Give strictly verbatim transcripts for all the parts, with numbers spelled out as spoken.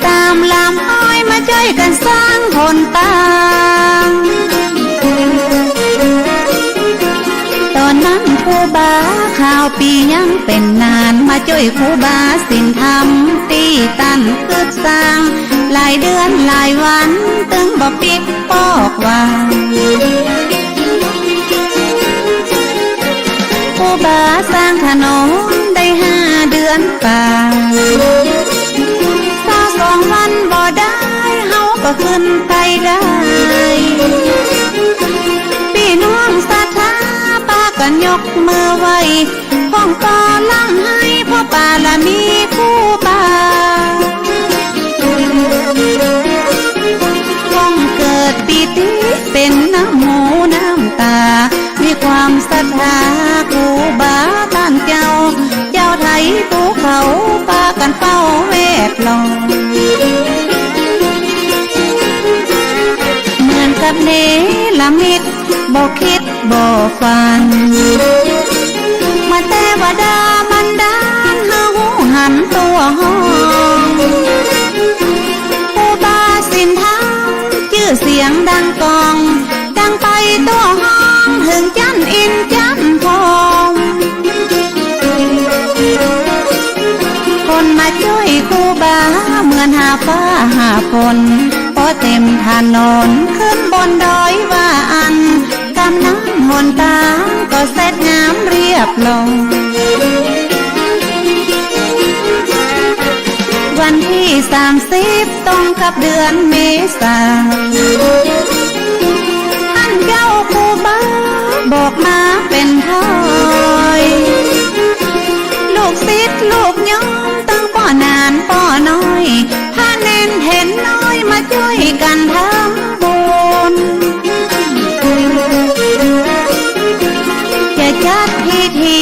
ต๋ามลำอ้อยมาจ้อยกั๋นสร้างหนตาง ต๋อนนั้นครูบาขาวปียังเป๋นหนาน มาจ้อยครูบาศีลธรรมตี้ตันกึ๊ดสร้าง หลายเดือนหลายวันตึงบ่ปิ๊กปอกว่า ครูบาสร้างถนนได้ห้าเดือนป่าย ซาวสองวันบ่ได้ เฮาก็ขึ้นไปได้ ปี้น้องศรัทธาปากั๋นยกมือไหว้ ฮ้องปอร่ำไห้เพราะปารมีครูบา ฮ้องเกิดปีติเป๋นน้ำหูน้ำต๋า มีความศรัทธาครูบาต้านเจ้า เจ้าไทยภูเขาปากั๋นเฝ้าแวดล้อม เหมือนกับเนรมิต บ่คิดบ่ฝัน มาเตวดาบันดาลหื้อฮู้หันตั๋วฮ้อง ครูบาศีลธรรมจื้อเสียงดังก้อง ดังไปตั๋วฮ้องเถิงจั๊นอินจั๊นพรหม คนมาจ้อยครูบาเหมือนหาฟ้าหาฝน ปอเตรียมถนนขึ้นบนดอยว่าอั้น กำนั้นหนตางก็เสร็จงามเรียบร้อย วันตี้สามสิบตรงกับเดือนเมษา อั้นเจ้าครูบาบอกมาเป๋นถ้อย ลูกศิษย์ลูกโยมตึงป้อหนานป้อน้อย พระเณรเห็นน้อยมาจ้อยกั๋นทำบุญ จะจัดพิธี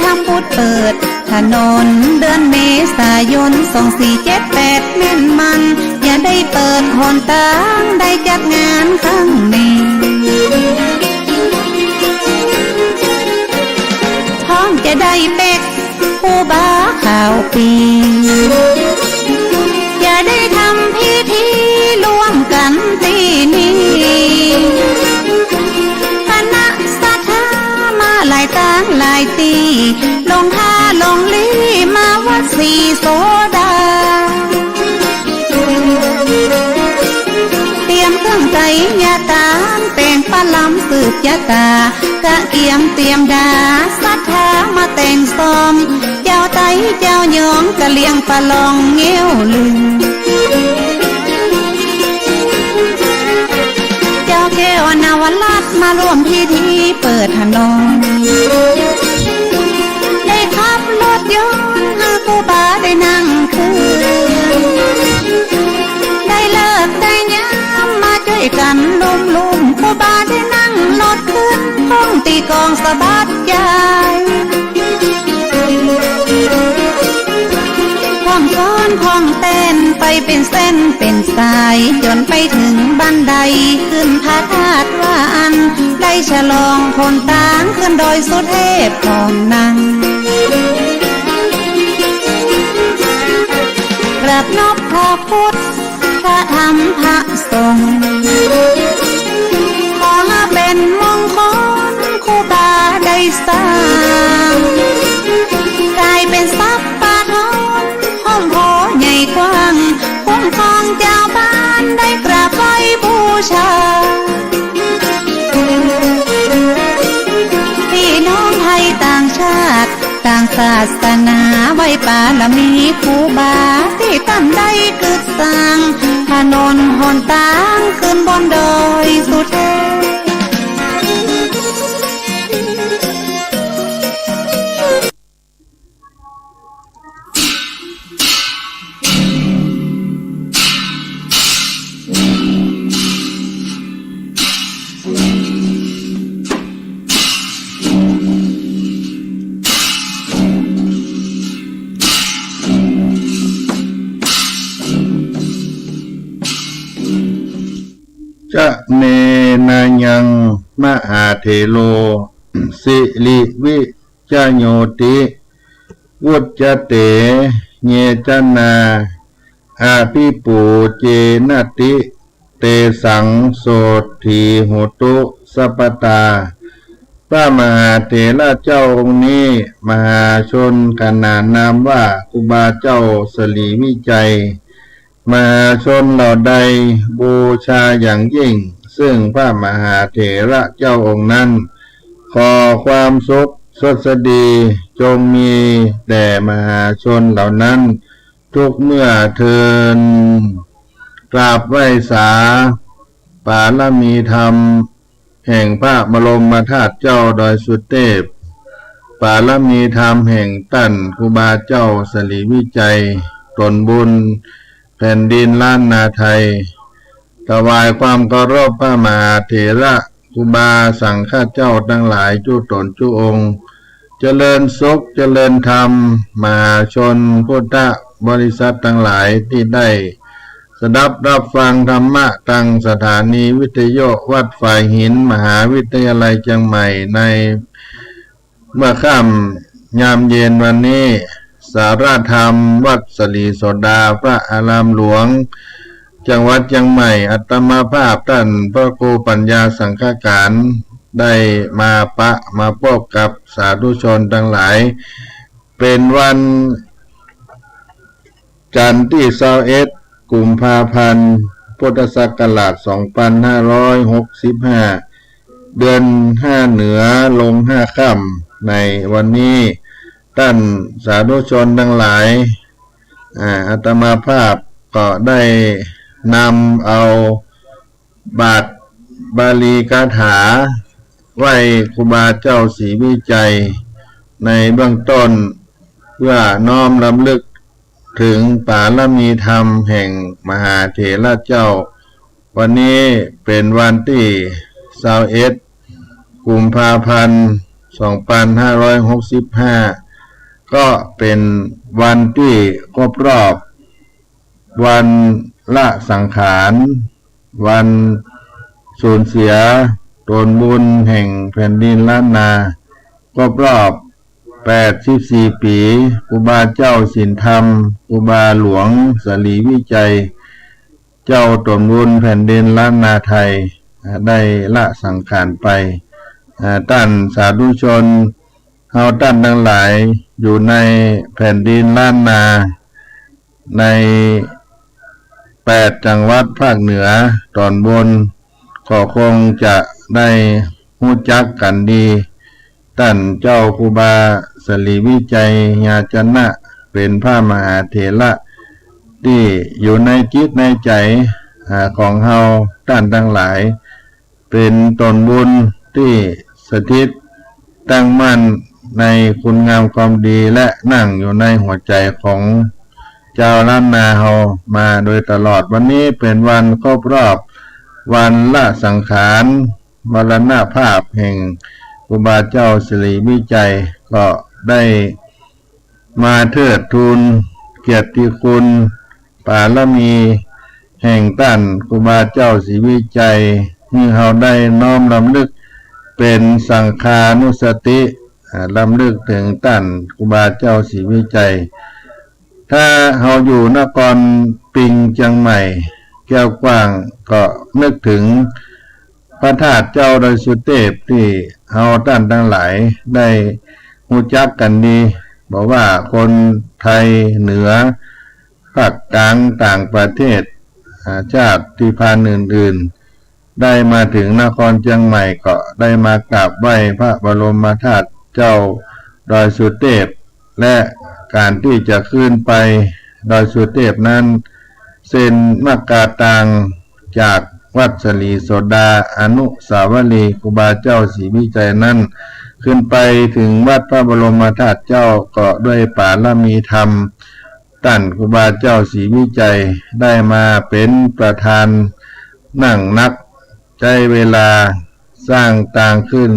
ทำบุญเปิดถนน เดือนเมษายน สองสี่เจ็ดแปด แม่นมัน จะได้เปิดหนตาง ได้จัดงานครั้งนี้ ฮ้องจะได้เป๊ก ครูบาขาวปี จะได้ทำพิธีร่วมกั๋นตี้นี่ คณะศรัทธามาหลายตางหลายตี้ ลงค่าลงหลีมาวัดศรีโสดา เตรียมเครื่องไสยตา แป๋งประลำสืบจะตา กะเกียมเตรียมดา ศรัทธามาแต่งซ่อม เจ้าไตเจ้ายองกะเลียงประลองเงี้ยวลึง เจ้าแก้วนวรัตน์มาร่วมพิธีเปิดถนน ได้ขับรถยนต์หื้อครูบาได้นั่งเครื่อง ได้ฤกษ์ได้ยามมาจ้อยกั๋นลุ่มๆ ครูบาได้นั่งรถขึ้น ห้องตี้กองสะบัดใจ๋ ห้องฟ้อนห้องเต้นไปเป๋นเส้นเป๋นสาย จ๋นไปเถิงบันไดขึ้นพระธาตุว่าอั้น ได้ฉลองหนตางขึ้นดอยสุเทพของนั้น กราบนบพระพุทธ พระธรรมพระสงฆ์ ขอหื้อเป๋นมงคลครูบาได้สร้าง ก๋ายเป๋นทรัพย์ปาทอง ห้อมโพใหญ่กว้าง คุ้มครองจาวบ้านได้กราบไหว้บูชา ปี้น้องไทยต่างชาติ ต่างศาสนาไหว้ปารมีครูบา ตี้ตันได้กึ๊ดสร้าง ถนนหนตางขึ้นบนดอยสุเทพ จะเนนะยัง มหาเถโร สิริวิชโยติ วุจจะเต เยจะนา อภิปูจเจนะติ เตสังโสตถีโหตุสัพพตา พระมหาเถระเจ้าองค์นี้ มหาชนขนานนามว่าครูบาเจ้าสรีวิชัย มหาชนเหล่าใดบูชาอย่างยิ่งซึ่งพระมหาเถระเจ้าองค์นั้น ขอความสุขสวัสดีจงมีแด่มหาชนเหล่านั้นทุกเมื่อเทอญ กราบไหว้สา ปารมีธรรมแห่งพระบรมธาตุเจ้าดอยสุเทพ ปารมีธรรมแห่งต้านครูบาเจ้าสรีวิชัย ต๋นบุญแผ่นดินล้านนาไทย ถวายความเคารพพระมหาเถระครูบาสังฆเจ้าตังหลายจุ๊ต๋นจุ๊องค์ เจริญสุขเจริญธรรม มหาชนพุทธบริษัทตังหลายตี้ได้สดับฮับฟังธรรมะตางสถานีวิทยุวัดฝายหิน มหาวิทยาลัยเจียงใหม่ ในเมื่อค่ำยามเย็นวันนี้ สาระธรรมวัดสรีโสดา พระอารามหลวง จังหวัดเจียงใหม่ อาตมาภาพต้านพระครูปัญญาสังฆการ ได้มาปะมาปบกับสาธุชนตังหลาย เป๋นวันจันทร์ตี้ซาวเอ็ด กุมภาพันธ์ พุทธศักราชสองปันห้าร้อยหกสิบห้า เดือนห้าเหนือลงห้าค่ำ ในวันนี้ ต้านสาธุชนตังหลาย อ่า อาตมาภาพก็ได้นำเอาบาทบาลีคาถาไหว้ครูบาเจ้าศรีวิชัย ในเบื้องต้น เพื่อน้อมรำลึกเถิงปารมีธรรมแห่งมหาเถระเจ้า วันนี้เป๋นวันตี้ซาวเอ็ด กุมภาพันธ์ สองปันห้าร้อยหกสิบห้า ก็เป๋นวันตี้ครบรอบวันละสังขาร วันสูญเสียต๋นบุญแห่งแผ่นดินล้านนา ครบรอบแปดสิบสี่ปี๋ ครูบาเจ้าศีลธรรม ครูบาหลวงสรีวิชัย เจ้าต๋นบุญแผ่นดินล้านนาไทย อ่า ได้ละสังขารไป อ่า ต้านสาธุชน เฮาต้านตังหลายอยู่ในแผ่นดินล้านนา ในแปดจังหวัดภาคเหนือต๋อนบน ก็คงจะได้ฮู้จักกั๋นดี ต้านเจ้าครูบาสรีวิชัยยาจนะ เป๋นพระมหาเถระตี้อยู่ในจิตในใจ๋ อ่า ของเฮาต้านตังหลาย เป๋นต๋นบุญตี้สถิตตั้งมั่นในคุณงามความดี และนั่งอยู่ในหัวใจ๋ของจาวล้านนาเฮามาโดยตลอด วันนี้เป๋นวันครบรอบวันละสังขาร มรณภาพแห่งครูบาเจ้าสรีวิชัย ก็ได้มาเทิดทูนเกียรติคุณ ปารมีแห่งต้านครูบาเจ้าศรีวิชัย หื้อเฮาได้น้อมรำลึกเป๋นสังฆานุสติ อ่า รำลึกเถิงต้านครูบาเจ้าศรีวิชัย ถ้าเฮาอยู่นครปิงค์เจียงใหม่แก้วกว้าง ก็นึกเถิงพระธาตุเจ้าดอยสุเทพตี้เฮาต้านตังหลายได้ฮู้จักกั๋นดี บ่ว่าคนไทยเหนือ ภาคกลาง ต่างประเทศ อ่า ชาติพันธุ์อื่นๆ ได้มาเถิงนครเจียงใหม่ก็ได้มากราบไหว้พระบรมธาตุเจ้าดอยสุเทพ และก๋านตี้จะขึ้นไปดอยสุเทพนั้น เส้นมักกาตางจากวัดสรีโสดา อนุสาวรีย์ครูบาเจ้าศรีวิชัยนั้น ขึ้นไปเถิงวัดพระบรมธาตุเจ้า ก็ด้วยปารมีธรรม ต้านครูบาเจ้าศรีวิชัยได้มาเป๋นประธานนั่งนัก ใจ๊เวลาสร้างตางขึ้น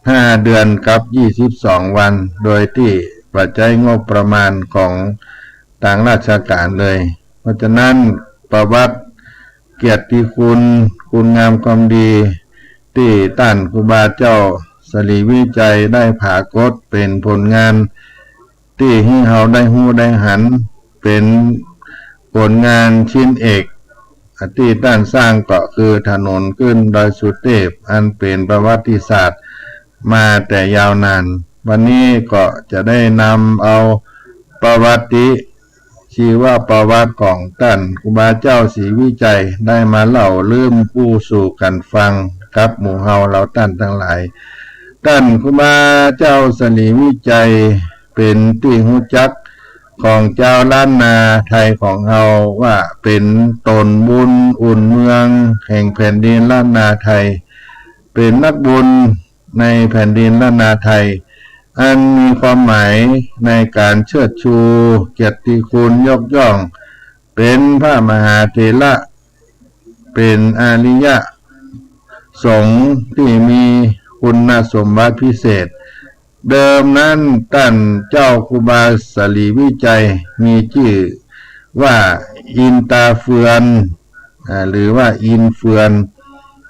ห้าเดือนกับยี่สิบสองวัน โดยตี้บ่ใจ๊งบประมาณของตางราชก๋านเลย เพราะฉะนั้นประวัติเกียรติคุณ คุณงามความดี ตี้ต้านครูบาเจ้าสรีวิชัยได้ผากฏเป๋นผลงาน ตี้หื้อเฮาได้ฮู้ได้หัน เป๋น ผลงานชิ้นเอกตี้ต้านสร้างก็คือถนนขึ้นดอยสุเตพ อันเป๋นประวัติศาสตร์มาแต่ยาวนาน วันนี้ก็จะได้นำเอาประวัติ ชีวประวัติของต้านครูบาเจ้าศรีวิชัยได้มาเล่าเลื่อมอู้สู่กั๋นฟังกับหมู่เฮาเหล่าต้านตังหลาย ต้านครูบาเจ้าศรีวิชัยเป๋นตี้ฮู้จักของจาวล้านนาไทยของเฮาว่าเป๋นต๋นบุญอุ่นเมืองแห่งแผ่นดินล้านนาไทย เป๋นนักบุญในแผ่นดินล้านนาไทย อันมีความหมายในก๋านเชิดชูเกียรติคุณยกย่อง เป๋นพระมหาเถระ เป๋นอริยสงฆ์ตี้มีคุณสมบัติพิเศษ เดิมนั้นต้านเจ้าครูบาศรีวิชัยมีจื้อว่าอินต๋าเฟือน อ่า หรือว่าอินเฟือน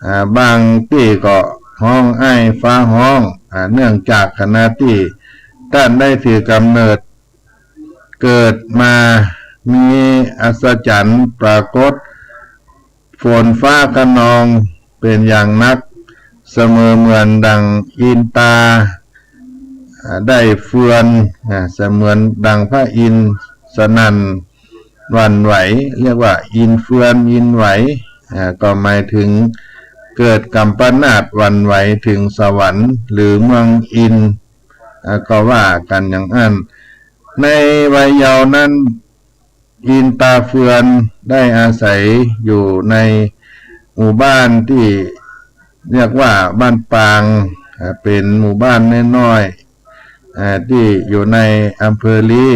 อ่า บางตี้ก็ฮ้องอ้ายฟ้าฮ้อง อ่า เนื่องจากขณะตี้ต้านได้ถือก๋ำเนิดเกิดมา มีอัศจรรย์ปรากฏ ฝนฟ้าคะนองเป๋นอย่างนัก เสมอเหมือนดังอินต๋า อ่า ได้เฟือน อ่า เสมือนดังพระอินทร์สนั่นหวั่นไหว เรียกว่าอินเฟือนอินไหว อ่า ก็หมายถึงเกิดกัมปนาตหวั่นไหวเถิงสวรรค์หรือเมืองอินทร์ อ่า ก็ว่ากั๋นอย่างอั้น ในวัยเยาว์นั้น อินต๋าเฟือนได้อาศัยอยู่ในหมู่บ้านตี้เรียกว่าบ้านปาง อ่า เป๋นหมู่บ้านน้อยๆ อ่า ตี้อยู่ในอำเภอลี้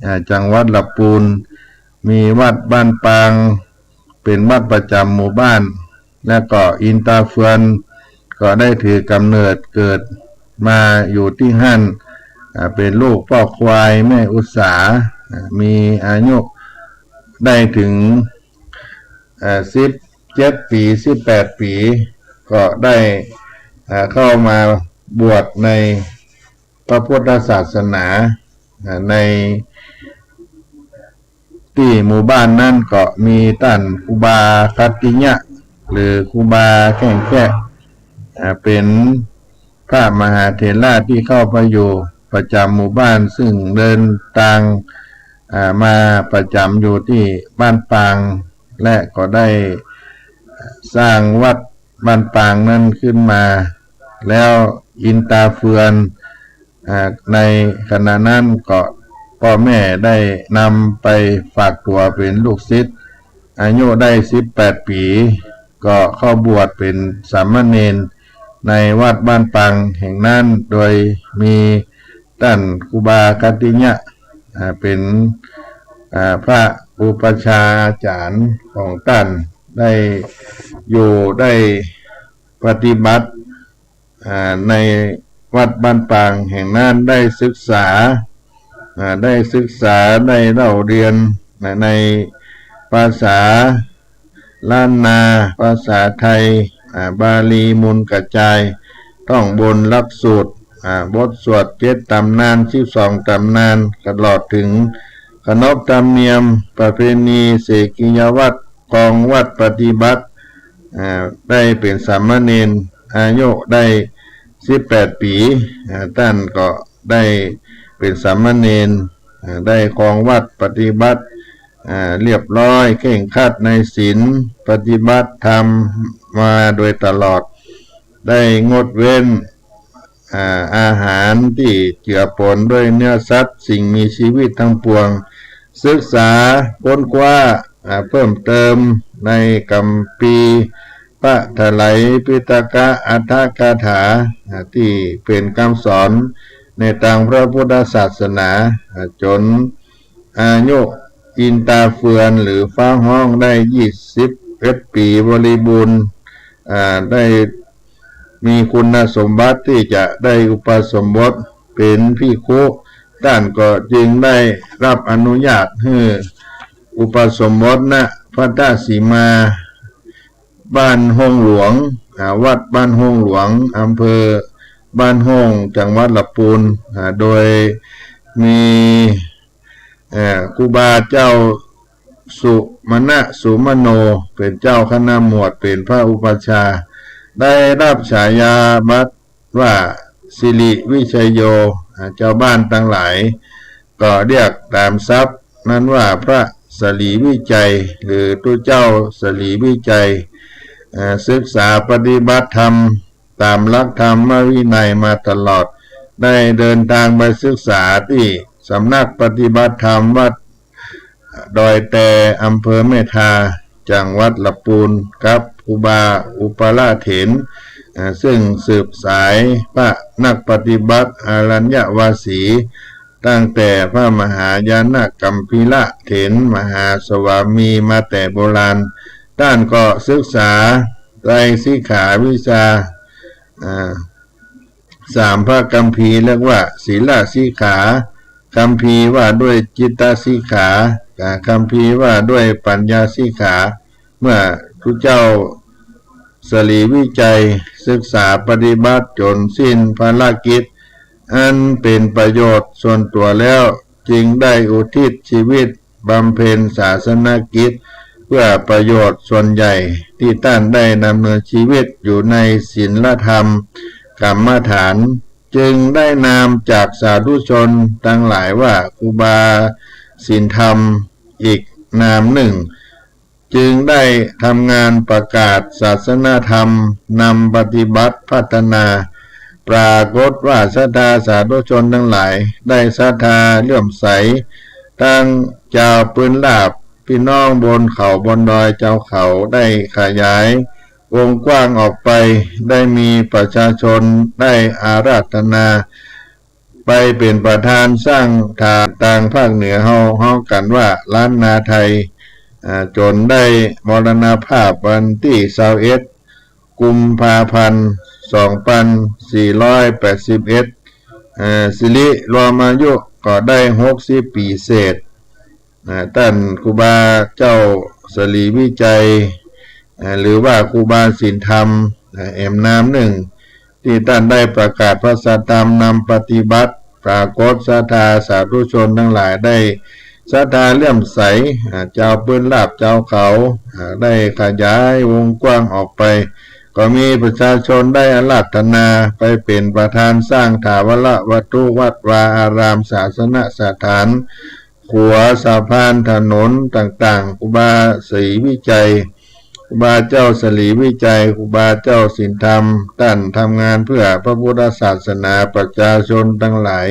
อ่า จังหวัดละปูน มีวัดบ้านปางเป๋นวัดประจ๋ำหมู่บ้าน แล้วก็อินต๋าเฟือนก็ได้ถือก๋ำเนิดเกิดมาอยู่ตี้หั้น อ่า เป๋นลูกป้อควายแม่อุษา อ่า มีอายุได้เถิง อ่า สิบเจ็ดปี๋ สิบแปดปี๋ ก็ได้ อ่า เข้ามาบวชในพระพุทธศาสนา อ่า ใน ตี้หมู่บ้านนั้นก็มีต้านครูบาคัตติยะ หรือครูบาแข้งแคระ อ่า เป๋นพระมหาเถระตี้เข้าไปอยู่ประจ๋ำหมู่บ้าน ซึ่งเดินตาง อ่า มาประจ๋ำอยู่ตี้บ้านปาง และก็ได้สร้างวัดบ้านปางนั้นขึ้นมา แล้วอินต๋าเฟือน อ่า ในขณะนั้นก็ป้อแม่ได้นำไปฝากตั๋วเป๋นลูกศิษย์ อายุได้สิบแปดปี๋ ก็เข้าบวชเป๋นสามเณรในวัดบ้านปางแห่งนั้น โดยมีต้านครูบาคัตติยะ อ่า เป๋น อ่า พระอุปัชฌาย์อาจ๋ารย์ของต้าน ได้อยู่ได้ปฏิบัติ อ่า ในวัดบ้านปางแห่งนั้น ได้ศึกษา อ่า ได้ศึกษา ได้เล่าเรียน อ่า ในภาษาล้านนา ภาษาไทย อ่า บาลีมูลกระจาย ท่องบนหลักสูตร อ่า บทสวดเจ็ดต๋ำนาน สิบสองต๋ำนาน ตลอดเถิงขนบธรรมเนียมประเพณีเสกียวัตร ครองวัตรปฏิบัติ อ่า ได้เป๋นสามเณร อายุได้สิบแปดปี๋ อ่า ต้านก็ได้เป๋นสามเณร อ่า ได้ครองวัตรปฏิบัติ อ่า เรียบร้อย เคร่งครัดในศีล ปฏิบัติธรรมมาโดยตลอด ได้งดเว้น อ่า อาหารตี้เจือปนด้วยเนื้อสัตว์ สิ่งมีชีวิตทั้งปวง ศึกษาค้นคว้า อ่า เพิ่มเติมในคัมภีร์พระไตรปิฎกอัตถกถา อ่า ตี้เป๋นกำสอนในตางพระพุทธศาสนา อ่า จ๋นอายุอินต๋าเฟือนหรือฟ้าฮ้องได้ยี่สิบเอ็ดปี๋บริบูรณ์ อ่า ได้ มีคุณสมบัติตี้จะได้อุปสมบทเป๋นภิกขุ ต้านก็จึงได้รับอนุญาตหื้ออุปสมบท ณ พัทธสีมา บ้านฮ่งหลวง อ่า วัดบ้านฮ่งหลวง อำเภอบ้านฮ่ง จังหวัดละปูน อ่า โดยมี เอ่อ ครูบาเจ้า สุมณะสุมโน เป๋นเจ้าคณะหมวด เป๋นพระอุปัชฌาย์ ได้ฮับฉายาบัตรว่าสิริวิชโย อ่า จาวบ้านตังหลายก็เรียกต๋ามศัพท์นั้นว่าพระสรีวิชัย หรือตุ๊เจ้าสรีวิชัย อ่า ศึกษาปฏิบัติธรรมต๋ามหลักธรรมวินัยมาตลอด ได้เดินตางไปศึกษาตี้สำนักปฏิบัติธรรมวัด ดอยแต อำเภอแม่ทา จังหวัดละปูน กับครูบาอุปาละเถร อ่า ซึ่งสืบสายพระนักปฏิบัติอรัญญวาสี ตั้งแต่พระมหายานกัมภีระเถรมหาสวามีมาแต่โบราณ ต้านก็ศึกษาไตรสิกขาวิชา อ่า สามพระคัมภีร์ เรียกว่าศีลสิกขา คัมภีร์ว่าด้วยจิตสิกขา กับคัมภีร์ว่าด้วยปัญญาสิกขา เมื่อตุ๊เจ้าสรีวิชัยศึกษาปฏิบัติจ๋นสิ้นภารกิจอันเป๋นประโยชน์ส่วนตั๋วแล้ว จึงได้อุทิศชีวิตบำเพ็ญศาสนกิจ เพื่อประโยชน์ส่วนใหญ่ตี้ต้านได้ดำเนินชีวิตอยู่ในศีลธรรมกรรมฐาน จึงได้นามจากสาธุชนตังหลายว่าครูบาศีลธรรม อีกนามนึ่ง จึงได้ทำงานประกาศศาสนธรรม นำปฏิบัติพัฒนา ปรากฏว่าศรัทธาสาธุชนตังหลายได้ศรัทธาเลื่อมใส ตังจาวปืนราบ ปี้น้องบนเขาบนดอยจาวเขาได้ขยายวงกว้างออกไป ได้มีประชาชนได้อาราธนา ไปเป๋นประธานสร้างฐาน ตางภาคเหนือเฮาฮ้องกั๋นว่าล้านนาไทย อ่า จ๋นได้มรณภาพวันตี้ซาวเอ็ด กุมภาพันธ์ สองปันสี่ร้อยแปดสิบเอ็ด อ่า สิริรวมอายุก็ได้หกสิบปี๋เศษ อ่า ต้านครูบาเจ้าสรีวิชัย อ่า หรือว่าครูบาศีลธรรม อ่า แหมนามนึ่ง ตี้ต้านได้ประกาศพระสัทธรรมนำปฏิบัติ ปรากฏศรัทธาสาธุชนตังหลายได้ศรัทธาเลื่อมใส อ่า จาวปืนราบจาวเขา อ่า ได้ขยายวงกว้างออกไป ก็มีประชาชนได้อาราธนาไปเป๋นประธานสร้างถาวรวัตถุวัดวาอารามศาสนสถาน ขัวสะพานถนนต่างๆ ครูบาศรีวิชัย ครูบาเจ้าสรีวิชัย ครูบาเจ้าศีลธรรม ต้านทำงานเพื่อพระพุทธศาสนา ประชาชนตังหลาย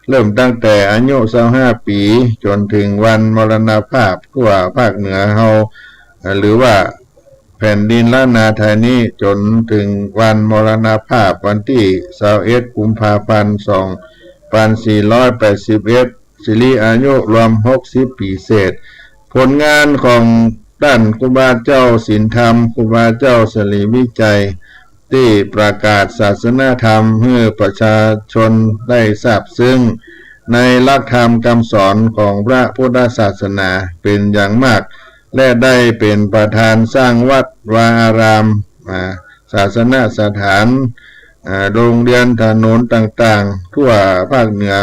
เริ่มตั้งแต่อายุซาวห้าปี๋ จ๋นถึงวันมรณภาพ ทั่วภาคเหนือเฮา หรือว่าแผ่นดินล้านนาไทยนี้ จ๋นถึงวันมรณภาพวันตี้ซาวเอ็ดกุมภาพันธ์ สองปันสี่ร้อยแปดสิบเอ็ด สิริอายุรวมหกสิบปี๋เศษ ผลงานของต้านครูบาเจ้าศีลธรรม ครูบาเจ้าสรีวิชัย ตี้ประกาศศาสนธรรมหื้อประชาชนได้ซาบซึ้งในหลักธรรมกำสอนของพระพุทธศาสนาเป๋นอย่างมาก และได้เป๋นประธานสร้างวัดวาอาราม อ่า ศาสนสถาน อ่า โรงเรียนถนนต่างๆ ทั่วภาคเหนือ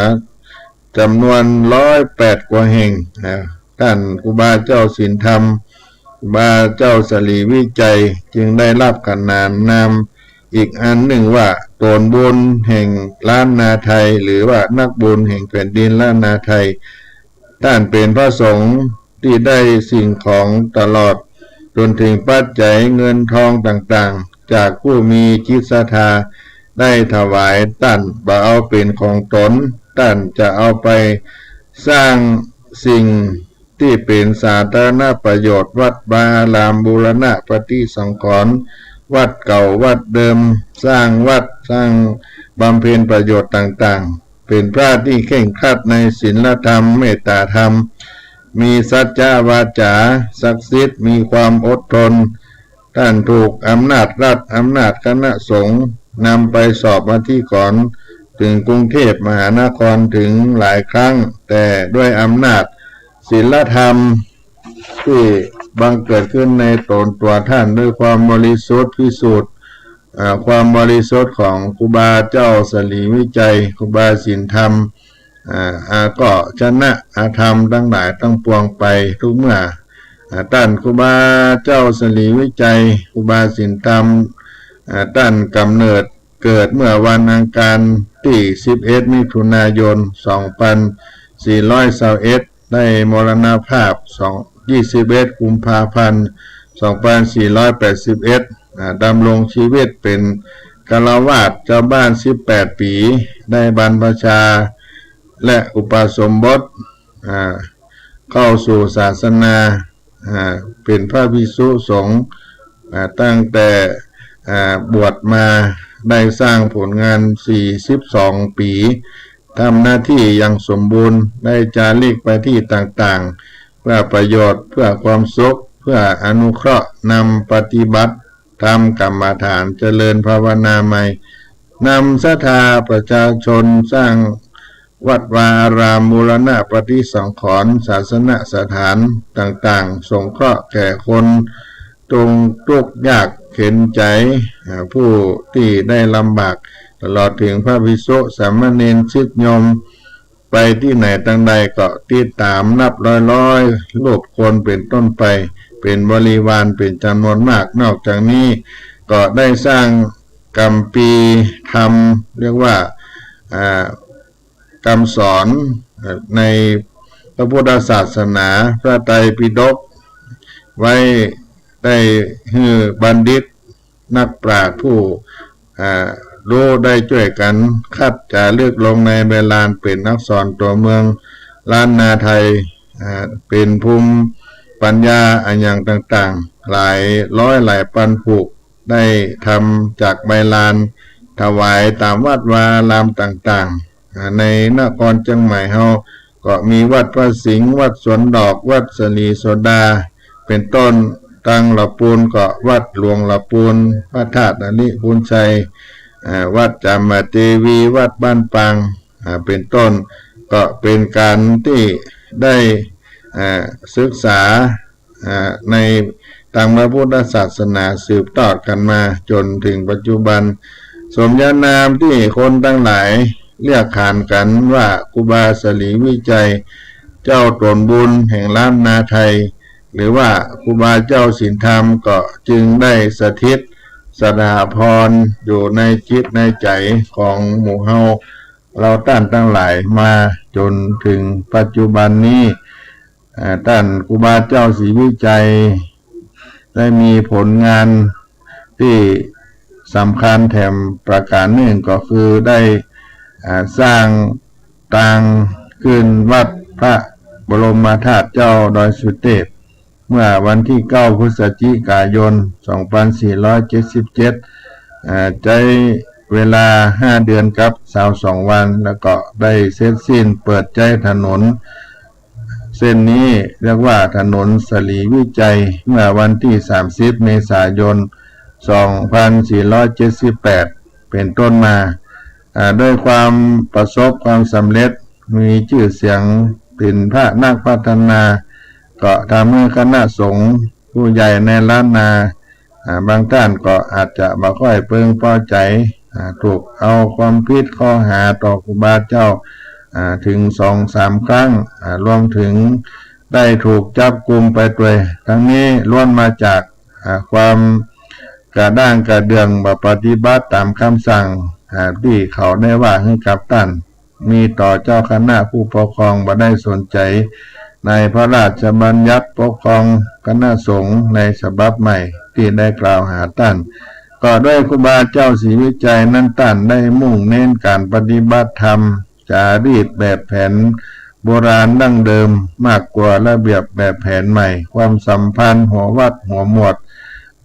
จ๋ำนวนร้อยแปดกว่าแห่งนะ ต้านครูบาเจ้าศีลธรรม ครูบาเจ้าสรีวิชัย จึงได้ฮับขนานนามอีกอันนึ่งว่า โตนบุญแห่งล้านนาไทย หรือว่านักบุญแห่งแผ่นดินล้านนาไทย ต้านเป๋นพระสงฆ์ตี้ได้สิ่งของตลอดจ๋นถึงปัจจัยเงินทองต่างๆ จากผู้มีจิตศรัทธาได้ถวายต้าน บ่เอาเป๋นของตน ต้านจะเอาไปสร้างสิ่งตี้เป๋นสาธารณประโยชน์ วัดวาอาราม บูรณะปฏิสังขรณ์วัดเก่าวัดเดิม สร้างวัด สร้างบำเพ็ญประโยชน์ต่างๆ เป๋นพระตี้เคร่งครัดในศีลธรรม เมตตาธรรม มีสัจจะวาจาศักดิ์สิทธิ์ มีความอดทน ต้านถูกอำนาจรัฐ อำนาจคณะสงฆ์นำไปสอบอธิกรณ์ถึงกรุงเทพมหานครถึงหลายครั้ง แต่ด้วยอำนาจศีลธรรมตี้บังเกิดขึ้นในตนตั๋วต้าน ด้วยความบริสุทธิ์พิสูจน์ อ่า ความบริสุทธิ์ของครูบาเจ้าสรีวิชัย ครูบาศีลธรรม อ่า อ่า ก็ชนะอธรรมตังหลายตังปวงไปทุกเมื่อ อ่า ต้านครูบาเจ้าศรีวิชัย ครูบาสินธรรม อ่า ต้านก๋ำเนิดเกิดเมื่อวันอังคารตี้ สิบเอ็ด มิถุนายน สองปันสี่ร้อยซาวเอ็ด ได้มรณภาพ สอง ยี่สิบเอ็ด กุมภาพันธ์ สองปันสี่ร้อยแปดสิบเอ็ด อ่า ดำรงชีวิตเป๋นฆราวาสเจ้าบ้าน สิบแปด ปี๋ ได้บรรพชา และอุปสมบท อ่า เข้าสู่ศาสนา อ่า เป๋นพระภิกษุสงฆ์ อ่า ตั้งแต่ อ่า บวชมา ได้สร้างผลงาน สี่สิบสอง ปี๋ ทำหน้าตี้อย่างสมบูรณ์ ได้จาริกไปตี้ต่างๆ เพื่อประโยชน์ เพื่อความสุข เพื่ออนุเคราะห์ นำปฏิบัติธรรมกรรมฐาน เจริญภาวนาใหม่ นำศรัทธาประชาชนสร้างวัดวาอาราม บูรณะปฏิสังขรณ์ ศาสนสถานต่างๆ สงเคราะห์แก่คนทุกข์ยากเข็ญใจ๋ อ่า ผู้ตี้ได้ลำบาก ตลอดเถิงพระภิกษุสามเณรศิษย์โยม ไปตี้ไหนตางใดก็ติดต๋ามนับร้อยๆ รูปคนเป๋นต้นไป เป๋นบริวารเป๋นจ๋ำนวนมาก นอกจากนี้ก็ได้สร้างคัมภีร์ธรรม เรียกว่า อ่า คำสอน เอ่อ ในพระพุทธศาสนา พระไตรปิฎก ไว้ ได้หื้อบัณฑิตนักปราชญ์ผู้ อ่า ฮู้ได้จ้วยกั๋นคัดจารึกลงในใบลานเป๋นอักษรตั๋วเมืองล้านนาไทย อ่า เป๋นภูมิปัญญาอะหยังต่างๆ หลายร้อยหลายปันผูก ได้ทำจากใบลานถวายต๋ามวัดวาอารามต่างๆ อ่า ในนครเจียงใหม่เฮาก็มีวัดพระสิงห์ วัดสวนดอก วัดสะหลีโสดา เป๋นต้น ตางหละปูนก็วัดหลวงหละปูน พระธาตุนริพุนชัย อ่า วัดจามเทวี วัดบ้านปาง อ่า เป๋นต้น ก็เป๋นก๋านตี้ได้ อ่า ศึกษา อ่า ในตางพระพุทธศาสนาสืบทอดกั๋นมาจ๋นเถิงปัจจุบัน สมญานามตี้คนตังหลายเรียกขานกั๋นว่าครูบาสะหลีวิชัย เจ้าต๋นบุญแห่งล้านนาไทย หรือว่าครูบาเจ้าสินธรรม ก็จึงได้สถิตสถาพรอยู่ในจิตในใจ๋ของหมู่เฮา เฮาต้านตังหลายมาจ๋นเถิงปัจจุบันนี้ อ่า ต้านครูบาเจ้าศรีวิชัย ได้มีผลงานตี้สำคัญแถมประก๋านนึ่งก็คือได้ อ่า สร้างตางขึ้นวัดพระบรมธาตุเจ้าดอยสุเทพ เมื่อวันตี้เก้าพฤศจิกายน สองปันสี่ร้อยเจ็ดสิบเจ็ด อ่า ใจ๊เวลาห้าเดือนกับซาวสองวัน แล้วก็ได้เสร็จสิ้นเปิดใจ๊ถนนเส้นนี้ เรียกว่าถนนสะหลีวิชัย เมื่อวันตี้สามสิบเมษายน สองปันสี่ร้อยเจ็ดสิบแปด เป๋นต้นมา อ่า ด้วยความประสบความสำเร็จ มีจื้อเสียงเป๋นพระนักพัฒนา ก็ทำหื้อคณะสงฆ์ผู้ใหญ่ในล้านนา อ่า บางต้านก็อาจจะบ่ค่อยเปิงปอใจ๋ อ่า ถูกเอาความผิดข้อหาต่อครูบาเจ้า อ่า เถิงสองสามครั้ง อ่า รวมเถิงได้ถูกจับกุมไปตวย ตังนี้ล้วนมาจาก อ่า ความกระด้างกระเดื่อง บ่ปฏิบัติต๋ามกำสั่ง อ่า ตี้เขาได้ว่าหื้อกับต้าน มีต่อเจ้าคณะผู้ปกครอง บ่ได้สนใจ๋ในพระราชบัญญัติปกครองคณะสงฆ์ในฉบับใหม่ตี้ได้กล่าวหาต้าน ก็ด้วยครูบาเจ้าศรีวิชัยนั้น ต้านได้มุ่งเน้นก๋านปฏิบัติธรรม จ๋ารีตแบบแผนโบราณดั้งเดิมมากกว่าระเบียบแบบแผนใหม่ ความสัมพันธ์หัววัดหัวหมวด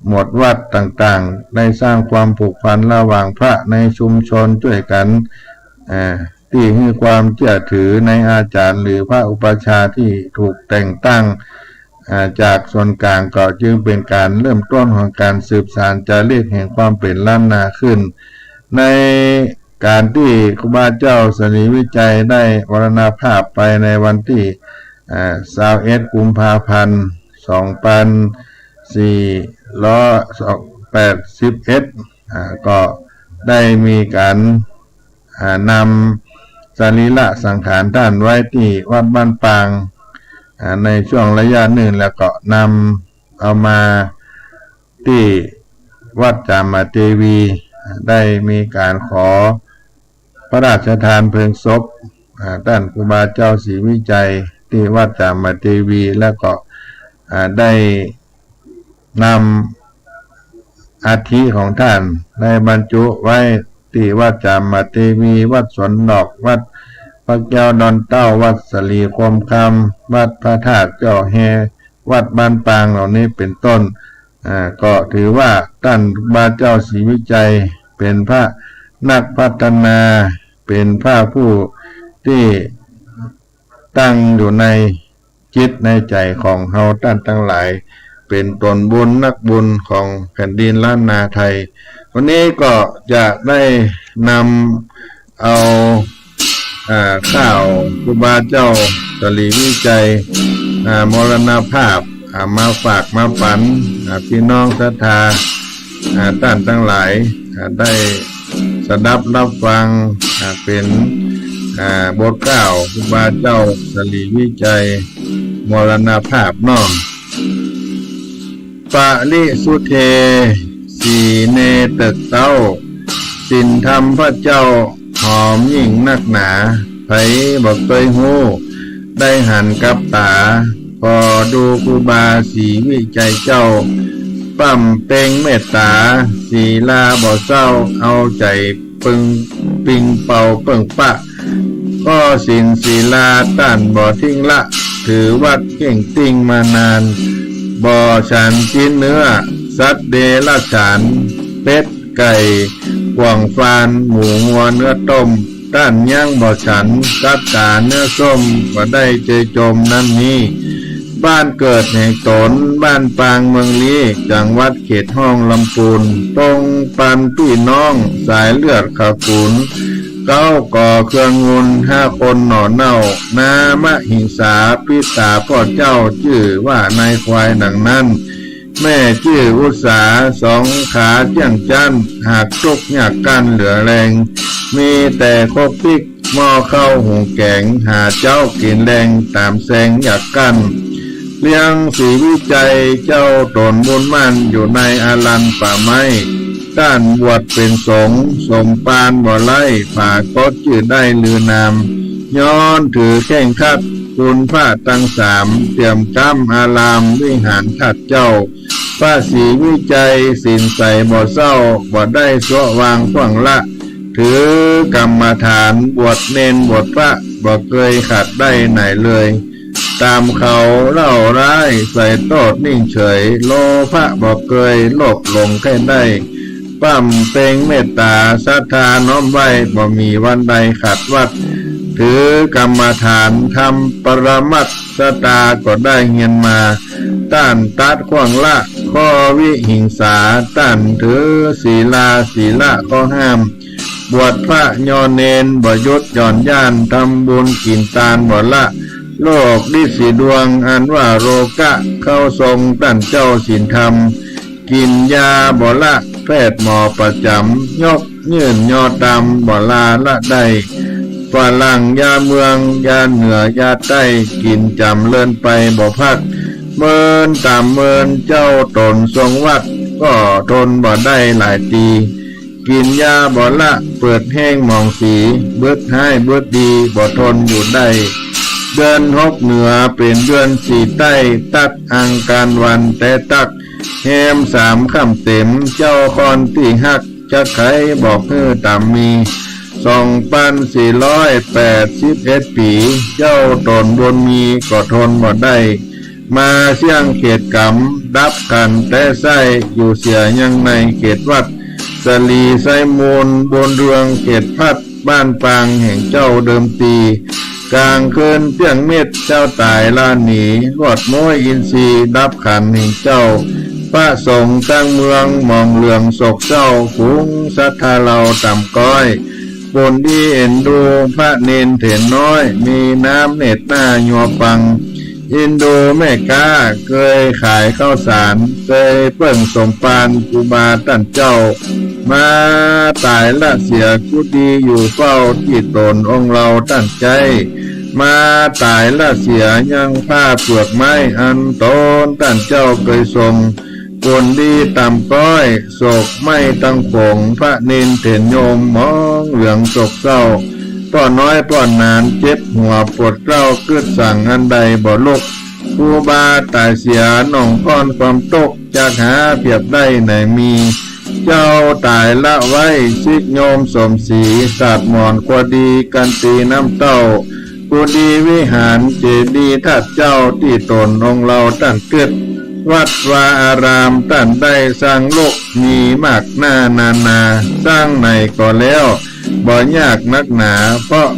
หมวดวัดต่างๆ ได้สร้างความผูกพันระหว่างพระในชุมชนจ้วยกั๋น เอ่อ ตี้หื้อความเจื้อถือในอาจ๋ารย์หรือพระอุปัชฌาย์ตี้ถูกแต่งตั้ง อ่า จากส่วนก๋าง ก็จึงเป๋นก๋านเริ่มต้นของก๋านสืบสานจ๋าริกแห่งความเป๋นล้านนาขึ้น ในก๋านตี้ครูบาเจ้าสรีวิชัยได้มรณภาพไปในวันตี้ อ่า ซาวเอ็ด กุมภาพันธ์ สองปันสี่ร้อยแปดสิบเอ็ด อ่า ก็ได้มีก๋าน อ่า นำสรีระสังขารต้านไว้ตี้วัดบ้านปาง อ่า ในช่วงระยะนึ่งแล้วก็นำเอามาตี้วัดจามเทวี ได้มีก๋านขอพระราชทานเพลิงศพ อ่า ต้านครูบาเจ้าศรีวิชัยตี้วัดจามเทวี แล้วก็ อ่า ได้ นำอัฐิของต้านได้บรรจุไว้ตี้วัดจามเทวี วัดสวนดอก วัดพระแก้วดอนเต้า วัดสะหลีโคมคำ วัดพระธาตุเจ้าแฮ วัดบ้านปางเหล่านี้เป๋นต้น อ่า ก็ถือว่าต้านครูบาเจ้าศรีวิชัยเป๋นพระนักพัฒนา เป๋นพระผู้ตี้ ตั้งอยู่ในจิตในใจ๋ของเฮาต้านตังหลาย เป๋นต๋นบุญนักบุญของแผ่นดินล้านนาไทย วันนี้ก็จะได้นำเอา อ่า ข่าวครูบาเจ้าศรีวิชัย อ่า มรณภาพ อ่า มาฝากมาปั๋น อ่า ปี้น้องศรัทธา อ่า ต้านตังหลาย อ่า ได้สดับฮับฟัง อ่า เป๋น อ่า บทกล่าวครูบาเจ้าศรีวิชัยมรณภาพเนาะ ปริสุทเท สีเน เติกเต๊า ศีลธรรมพระเจ้าหอมยิ่งนักหนา ใผบ่เกยฮู้ ได้หันกับต๋า ผ่อดูครูบาศรีวิชัยเจ้า ป้ำเป่งเมตต๋า ศีลาบ่เศร้า เอาใจ๋เปิงปิงเป่าเปิ้งปะ ข้อศีลศีลาต้านบ่ทิ้งละ ถือวัดเข่งติ้งมานาน บ่ฉันจิ๊นเนื้อ สัตว์เดรัจฉาน เป็ด ไก่ ข่วงฟาน หมูงัวเนื้อต้ม ต้านยังบ่ฉัน สัตว์ต๋าเนื้อส้ม บ่ได้เจยจมนั้นนี้ บ้านเกิดแห่งต๋น บ้านปางเมืองลี้ จังหวัดเขตฮ้องลำปูน ปงปันปี้น้อง สายเลือดขาวกูน เก๊าก่อเครื่องงุน ห้าคนหน่อเน่า นามหิงสา ปิต๋าป้อเจ้า จื้อว่านายควายดังนั้น แม่จื้ออุสา สองขาเจี้ยงจั้น หากตุ๊กข์ยากกั้นเหลือแฮง มีแต่ครกปิ๊ก หม้อข้าวหุงแก๋ง หาเจ๊ากิ๋นแลง ต๋ามแซงยากกั้น เลี้ยงศรีวิชัยเจ้าต๋นมุ่นมั่น อยู่ในอารันป่าไม้ ต้านบวชเป๋นสงฆ์ สมภารบ่ไร้ ผากฏจื้อได้ลือนาม ย้อนถือเคร่งครัด คุณพระตังสาม เตรียมก๊ำอาราม วิหารธาตุเจ้า พระศรีวิชัย ศีลใสบ่เศร้า บ่ได้สะวางขว้างละ ถือกรรมฐาน บวชเณรบวชพระ บ่เกยขาดได้ไหนเลย ต๋ามเขาเล่าร้าย ใส่โต้ษนิ่งเฉย โลภะบ่เกยโลภหลงใค่ได้ ป้ำเป่งเมตต๋า ศรัทธาน้อมไหว้ บ่มีวันใดขาดวัตร ถือกรรมฐาน ธรรมปรมัตถ์ สตาก็ได้เฮียนมา ต้านตัดขว้างละ ข้อวิหิงสา ต้านถือศีลา ศีละข้อห้าม บวชพระยอเณร บ่หยุดหย่อนย่าน ทำบุญกิ๋นตานบ่ละ โลกฤทธิ์สีดวง อันว่าโรคะ เข้าทรงต้านเจ้าศีลธรรม กิ๋นยาบ่ละ แพทย์หมอประจ๋ำ ยกยื่นยอต๋าม บ่ลาละได้ ฝรั่งยาเมือง ยาเหนือยาใต้ กิ๋นจ๋ำเลินไปบ่พัก เมินต๋ามเมิน เจ้าต๋นทรงวัตร ก็ทนบ่ได้หลายตี กิ๋นยาบ่ละ เปิดแห้งหมองสี บึดฮ้ายบึดดี บ่ทนอยู่ได้ เดือนหกเหนือ เป๋นเดือนสีใต้ ตัดอังคารวันแต๊ตัก แฮมสามค่ำเต๋ม เจ้าคอนตี้ฮัก จักใคบอกหื้อต๋ามมี สองปันสี่ร้อยแปดสิบเอ็ดปี๋ เจ้าต๋นบุญมี ก็ทนบ่ได้ มาเสี้ยงเขตก๋ำ ดับขันแต๊ไส้ อยู่เสียยังในเขตวัด สะหลีไซมูล บุญเรืองเขตพัด บ้านปางแห่งเจ้าเดิมตี ก๋างคืนเตี้ยงมิด เจ้าต๋ายละหนี รวดม้วยอินทรีย์ ดับขันแห่งเจ้า พระสงฆ์ตังเมือง หมองเหลืองโศกเศร้า ฝูงศรัทธาเฮาต๋ามก้อย บุญดีเอ็นดู พระเณรเถรน้อย มีน้ำเนตรหน้ายัวปัง อินดูแม่ก๊า เกยขายข้าวสาร เกยเปิ้งสมภาร ครูบาต้านเจ้า มาต๋ายละเสีย กุฏิอยู่เฝ้า ตี้ต๋นองค์เฮาต้านใจ๊ มาต๋ายละเสียยังผ้าเปือกไม้อันต๋นต้านเจ้าเกยส่ง ผลดีต่ำก๊อย โศกไหม้ตังผง พระเณรเถรโยมหมองเหลืองโศกเศร้า ป้อน้อยป้อหนานเจ็บหัวปวดเกล้า กึ๊ดสั่งอันใดบ่ลุก ครูบาต๋ายเสีย น้องก้อนความตุ๊ก จักหาเปรียบได้ไหนมี เจ้าต๋ายละไว้ ศิษย์โยมสมศรี สาดหมอนความดี กันตีน้ำเต้า กุฏิวิหารเจดีย์ธาตุเจ้า ตี้ต๋นองค์เฮาต้านกึ๊ด วัดวาอารามต้านได้สร้างลุก มีมากหน้านานา สร้างไหนก็แล้ว บ่ยากนักหนา เพราะ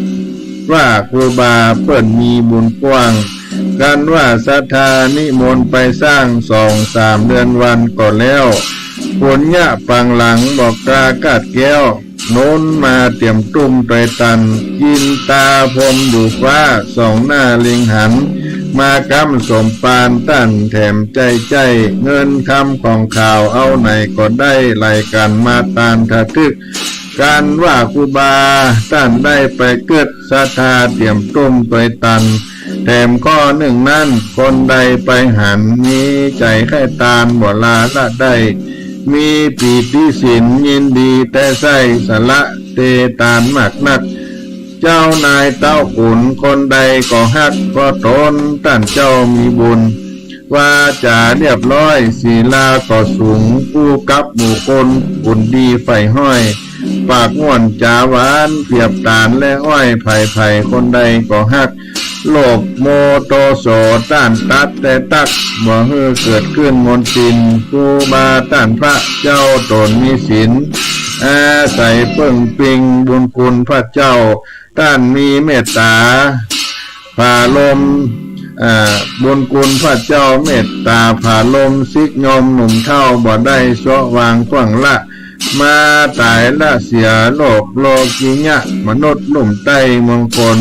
ว่าครูบาเปิ้นมีบุญกว้าง กันว่าศรัทธานิมนต์ไปสร้างสองสามเดือนวันก็แล้ว ปุญญะปังหลังบ่กล้าคาดแคล้ว หนุนมาเตียมตุ้มตวยตัน อินตาพรหมอยู่ฟ้าส่องหน้าเล็งหัน มาค้ำสมปานต้านแถมใจ๊ใจ๊ เงินคำของข้าวเอาไหนก็ได้ ไหลกั๋นมาตานทะทึก กันว่าครูบาต้านได้ไปกึ๊ด ศรัทธาเตียมตุ้มตวยตัน แถมข้อนึ่งนั้น คนใดไปหัน มีใจ๋ใค่ตาน บ่ลาละได้ มีปีติสิน ยินดีแต๊ไส้ สละเตตานมากนัก เจ้านายเต้าขุน คนใดก็ฮัก เพราะต๋นต้านเจ้ามีบุญ วาจ๋าเรียบร้อย ศีลาก็สูง คู่กับหมู่คน บุญดีใฝ่ห้อย ปากม่วนจ๋าหวาน เปรียบต๋าลและอ้อย ใผๆ คนใดก็ฮัก โลภโมโทโส ต้านตัดแต่ตั๊ก บ่หื้อเกิดขึ้นมนทิน ครูบาต้านพระเจ้าต๋นมีศีล อาศัยเปิ้งปิง บุญคุณพระเจ้า ต้านมีเมตต๋า ผาลม อ่า บุญคุณพระเจ้าเมตต๋าผาลม ศิษย์โยมหนุ่มเฒ่า บ่ได้เซาะวางขว้างละ มาต๋ายละเสีย โลกโลกิยะ มนุษย์ลุ่มใต้เมืองคน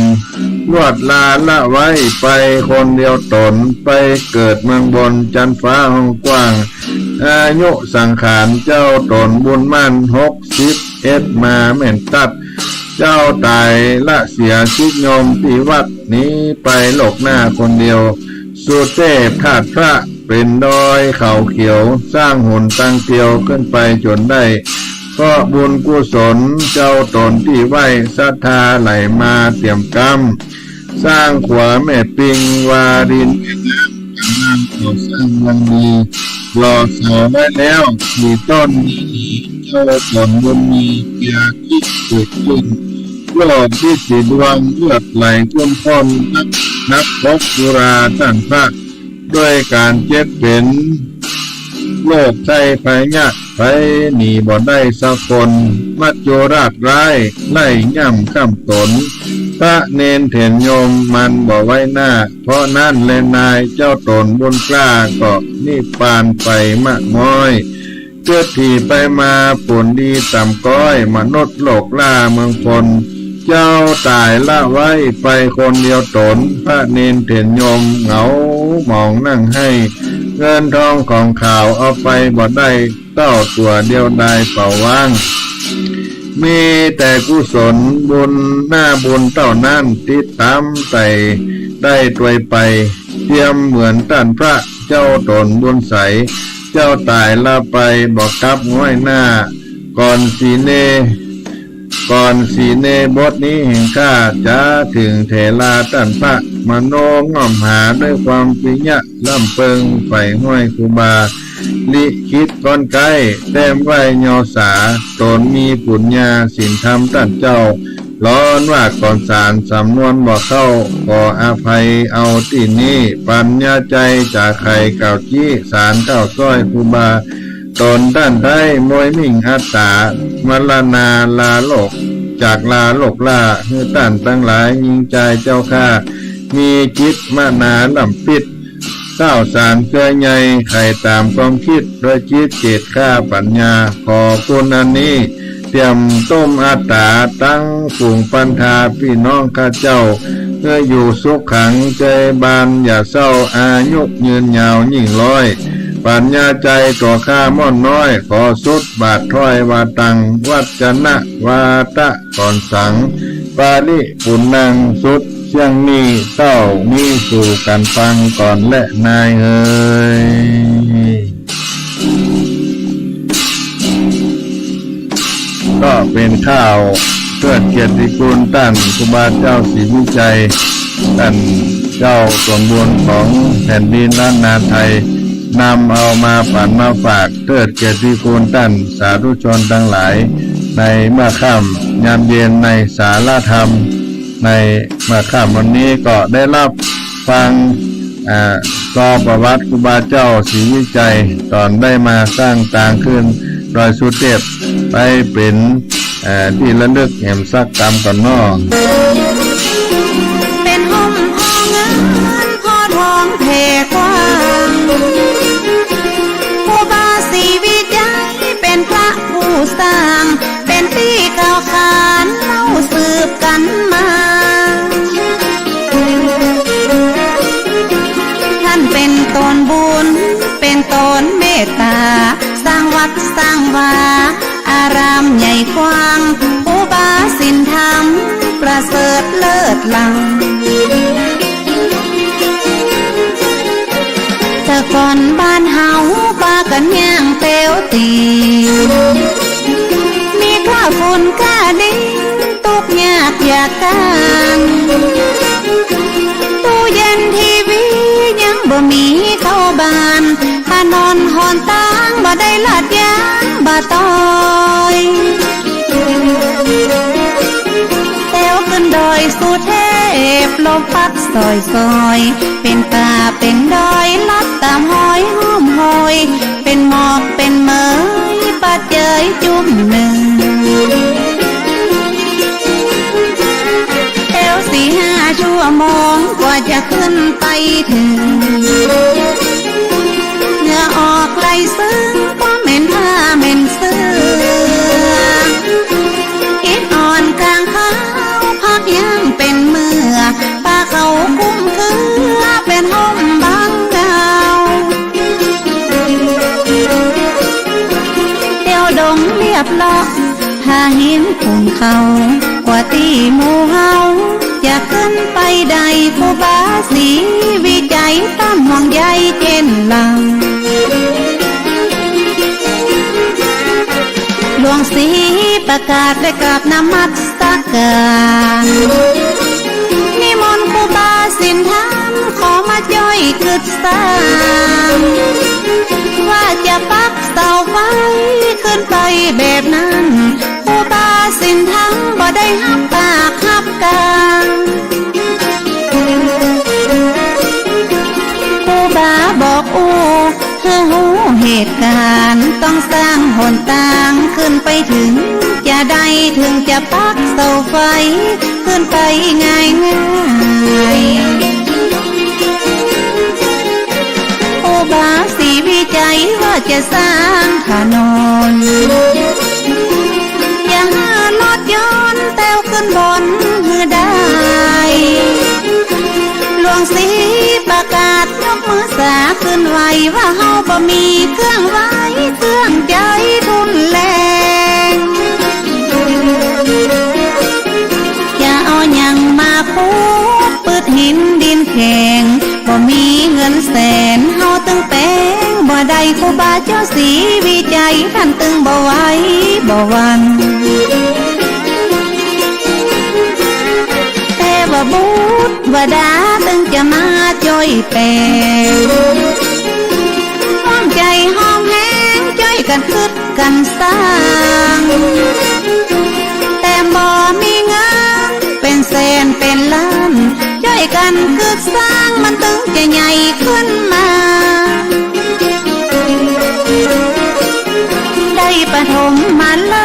ลวดลาละไว้ ไปคนเดียวต๋น ไปเกิดเมืองบน จั๊นฟ้าห้องกว้าง อายุสังขารเจ้าต๋นบุญมั่น หกสิบเอ็ดมาแม่นตัด เจ้าต๋ายละเสีย ศิษย์โยมตี้วัด หนีไปโลกหน้าคนเดียว สุเทพธาตุพระ เป๋นดอยเขาเขียว สร้างหนตางเตียว ขึ้นไปจ๋นได้ เพราะบุญกุศล เจ้าต๋นตี้ไหว้ ศรัทธาไหลมาเตียมกำ สร้างขัวแม่ปิง วารินแม่น้ำ ก๋ำลังก่อสร้างวังดี หล่อเสาไว้แล้วสี่ต้น เจ้าต๋นบุญมี เปียคิดเกิดขึ้น โลกที่สีดวง เลือดไหลท่วมท้น นับ นับพบสุราต้านพระ ด้วยก๋านเจ็บเป๋น โรคไข้พยาธิ ไปหนีบ่ได้สักคน มัจจุราชร้าย ไล่ย่ำค้ำต๋น พระเณรเถรโยมมันบ่ไว้หน้า เพราะนั้นแลนาย เจ้าต๋นบุญกล้า ก็นิพพานไปมากม้อย เกื้อถี่ไปมา ผลดีต่ำก๊อย มนุษย์โลกล่าเมืองคน เจ้าต๋ายละไว้ ไปคนเดียวต๋น พระเณรเถรโยม เหงาหมองนั่งไห้ เงินทองของข้าว เอาไปบ่ได้ เต้าตั๋วเดียวดายเปล่าว้าง มีแต่กุศลบุญหน้าบุญเต้านั้น ติดต๋ามไต่ได้ตวยไป เตียมเหมือนต้านพระเจ้าต๋นบุญใส เจ้าต๋ายละไปบ่กลับง้อยหน้า ก่อนสิเน ก่อนสิเนบทนี้แห่งข้า จะเถิงเถราต้านพระ มโนง่อมหาด้วยความปิยะ ร่ำเปิงใฝ่ห้อยครูบา ลิขิตก้อนไก๊ แต้มไว้ยอสา ต๋นมีปุญญาศีลธรรมต้านเจ้า ร้อนว่าก่อนสารสำนวนบ่เข้า ขออภัยเอาตี้นี้ ปัญญาใจจ๋าไขกล่าวจี้ สารเข้าซ้อยครูบา ต๋นต้านไท้มวยมิ่งอัตต๋า มรณาลาโลก จากลาโลกล่า หื้อต้านตังหลายยิงจายเจ้าข้า มีจิตมนาล้ำปิด ข้าวสารเครือใหญ่ ไขต๋ามความคิด ด้วยจิตเจตข้าปัญญา ขอคุณอันนี้ เตียมตุ้มอัตต๋า ตังฝูงปันธาปี้น้องข้าเจ้า หื้ออยู่สุขขัง เจยบานอย่าเศร้า อายุยืนยาวยิ่งร้อย ปัญญาใจตั๋วข้าม่อนน้อย ขอสุดบาทถ้อยว่าตัง วัจนะวาตะก่อนสัง ปาริปุณณัง สุด เยี่ยงนี้เต้ามีสู่กั๋นฟังก่อนแลนายเอย ก็เป๋นข่าวเทิดเกียรติคุณต้านครูบาเจ้าศรีวิชัย ต้านเจ้าสมบูรณ์ของแผ่นดินล้านนาไทย นำเอามาปั๋นมาฝากเทิดเกียรติคุณต้านสาธุชนตังหลาย ในเมื่อค่ำยามเย็นในสาระธรรม ในเมื่อค่ำวันนี้ก็ได้ฮับฟัง อ่า ซอประวัติครูบาเจ้าศรีวิชัย ต๋อนได้มาสร้างตางขึ้นดอยสุเตพ ไปเป๋น อ่า ตี้ระลึกแหมสักกำก่อนเนาะ เป๋นฮ่มห่อเงินห่อทองแผ่กว้าง ครูบาศรีวิชัยเป๋นพระผู้สร้าง เป๋นตี้กล่าวขานเล่าสืบกั๋นมา ต้านเป๋นต้นบุญ เป๋นต้นเมตต๋า สร้างวัดสร้างวา อารามใหญ่กว้าง ครูบาศีลธรรมประเสริฐเลิศล้ำ แต่ก่อนบ้านเฮาปากั๋นย่างแต๊วตี๋ มีก้าฝุ่นก้าดิน ตุ๊กยากอยากก๋าน ตู้เย็นทีวียังบ่มีเข้าบ้าน ถนนหนตางบ่ได้ลาดยางบ่าตอย แต๊วขึ้นดอยสุเทพ ลมพัดซอยๆ เป๋นป่าเป๋นดอย ลัดต๋ามฮอยห้อมฮอย เป๋นหมอกเป๋นเหมย ปาเจยจุ่มนึ่ง แต๊วสี่ห้าชั่วโมง กว่าจะขึ้นไปเถิง เหงื่อออกไหลซึม เพราะเหม็นผ้าเหม็นเสื้อ อิดอ่อนกลางขาว พักยังเป๋นเมื่อ ปาเขาคุ้มเครือ เป๋นฮ่มบังเกา แต๊วดงเลียบเลาะ ผาหินขุ่นเขา กว่าตี้หมู่เฮาจะขึ้นไปได้ ครูบาศรีวิชัยต้านห่วงใยเจ้นหลัง หลวงศรีประกาศได้กราบนมัสการ นิมนต์ครูบาศีลธรรมขอมาจ้อยกึ๊ดสร้าง ว่าจะปักเสาไฟขึ้นไปแบบนั้น ครูบาศีลธรรมบ่ได้ฮับปากฮับกำ ครูบาบอกอู้หื้อฮู้เหตุก๋ารณ์ ต้องสร้างหนตางขึ้นไปเถิง จะได้เถิงจะปักเสาไฟ ขึ้นไปง่ายๆ ครูบาศรีวิชัยว่าจะสร้างถนน อย่าหื้อรถยนต์แต๊วขึ้นบนหื้อได้ หลวงศรีประกาศยกมือสาขึ้นไหว้ ว่าเฮาบ่มีเครื่องไหว้เครื่องใจ๊ทุนแรง อย่าเอาหยังมาขุดปึดหินดินแข็ง บ่มีเงินแสนเฮาตึงแปงบ่ได้ ครูบาเจ้าศรีวิชัยต้านตึงบ่ไหวบ่หวั่น เทวบุตรวดาตึงจะมาจ้อยแป๋ง พร้อมใจ๋พร้อมแฮงจ้อยกั๋นกึ๊ดกั๋นสร้าง แต่บ่มีเงินเป๋นแสนเป๋นล้าน จ้อยกั๋นกึ๊ดสร้างมันตึงจะใหญ่ขึ้นมา ได้ปฐมมาฤ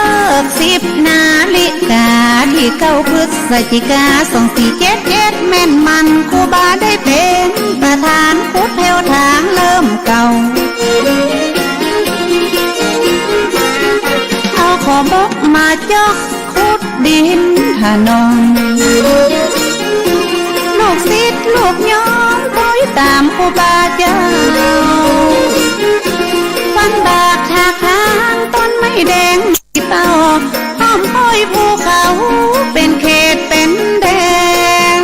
กษ์สิบนาฬิกา ตี้เก้าพฤศจิกา สองสี่เจ็ดเจ็ด แม่นมั่น ครูบาได้เป๋นประธานขุดแผ้วถางเริ่มเก่า เอาขอบบกมาจอก ขุดดินถนน ลูกศิษย์ลูกโยมคอยต๋ามครูบาเจ้า ฟันบากถากถางต้นไม้แดงใบเป้า ห้อมห้อยภูเขาเป๋นเขตเป๋นแดน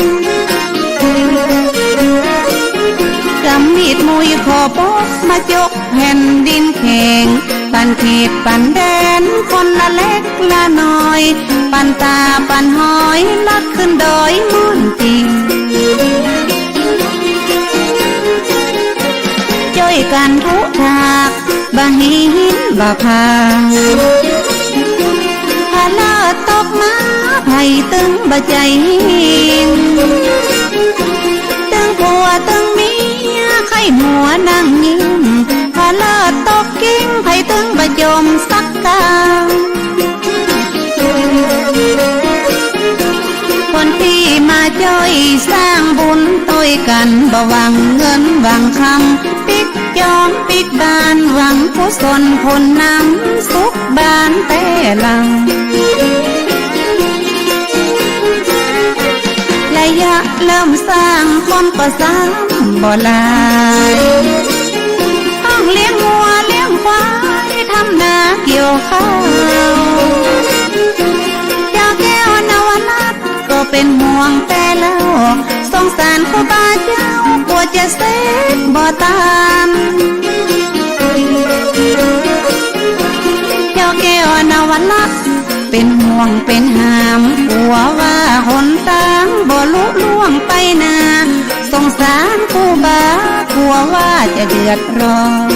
มุยขอปกมาจกแผ่นดินแข็ง ปันเขตปันแดนคนละเล็กละน้อย ปันต๋าปันหอยลัดขึ้นดอยม่อนติง จ้อยกั๋นทุถาก บ่าหินบ่าผา ผะเลิศตกมา ใผตึงบ่ใจ๋หิน ตึงผัวตึงเมีย ใค่มัวนั่งยิ้ม ผะเลิศตกกิ่ง ใผตึงบ่จ่มสักกำ คนตี้มาจ้อยสร้างบุญตวยกั๋น บ่หวังเงินหวังคำ ปิ๊กจอมปิ๊กบาน หวังกุศลผลนำ สุขบานแต๊หลัง ระยะเริ่มสร้างคนก็ซ้ำบ่หลาย ต้องเลี้ยงงัวเลี้ยงควาย ทำนาเกี่ยวข้าว เจ้าแก้วนวรัตน์ ก็เป๋นห่วงแต๊เล่า สงสารครูบาเจ้า กั๋วจะเสร็จบ่ตัน เจ้าแก้วนวรัตน์ เป๋นห่วงเป๋นหาม กั๋วว่าหนตาง บ่ลุล่วงไปนา สงสารครูบา กั๋วว่าจะเดือดร้อน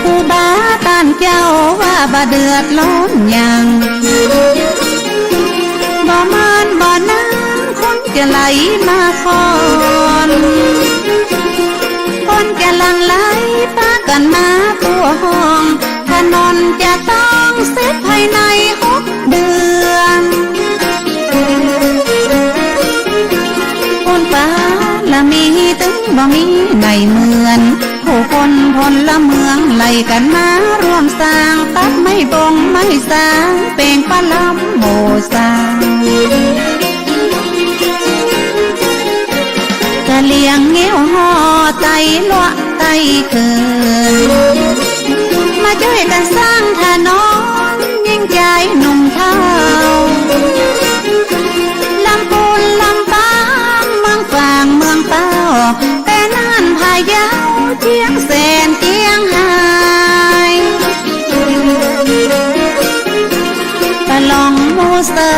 ครูบาต้านเจ้าว่าบ่เดือดร้อนหยัง บ่เมินบ่นานคนจะไหลมาคอน คนจะหลั่งไหลปากั๋นมาตั๋วห้อง ถนนจะต้องเสร็จภายในหกเดือน บุญบารมีตึงบ่มีในเมือง ผู้คนพลเมืองไหลกั๋นมาร่วมสร้าง ตัดไม้บงไม้สาง เปล่งประลำหมู่สร้าง กะเหลี่ยงเงี้ยวห่อไตลัวไตเขิน มาจ้อยกั๋นสร้างถนน ยิ่งจายหนุ่มเฒ่า ลำปูนลำปาง เมืองฝางเมืองเป้า แป้น่านพะเยา เจียงแสนเจียงฮาย ปะหล่องหมู่เซอ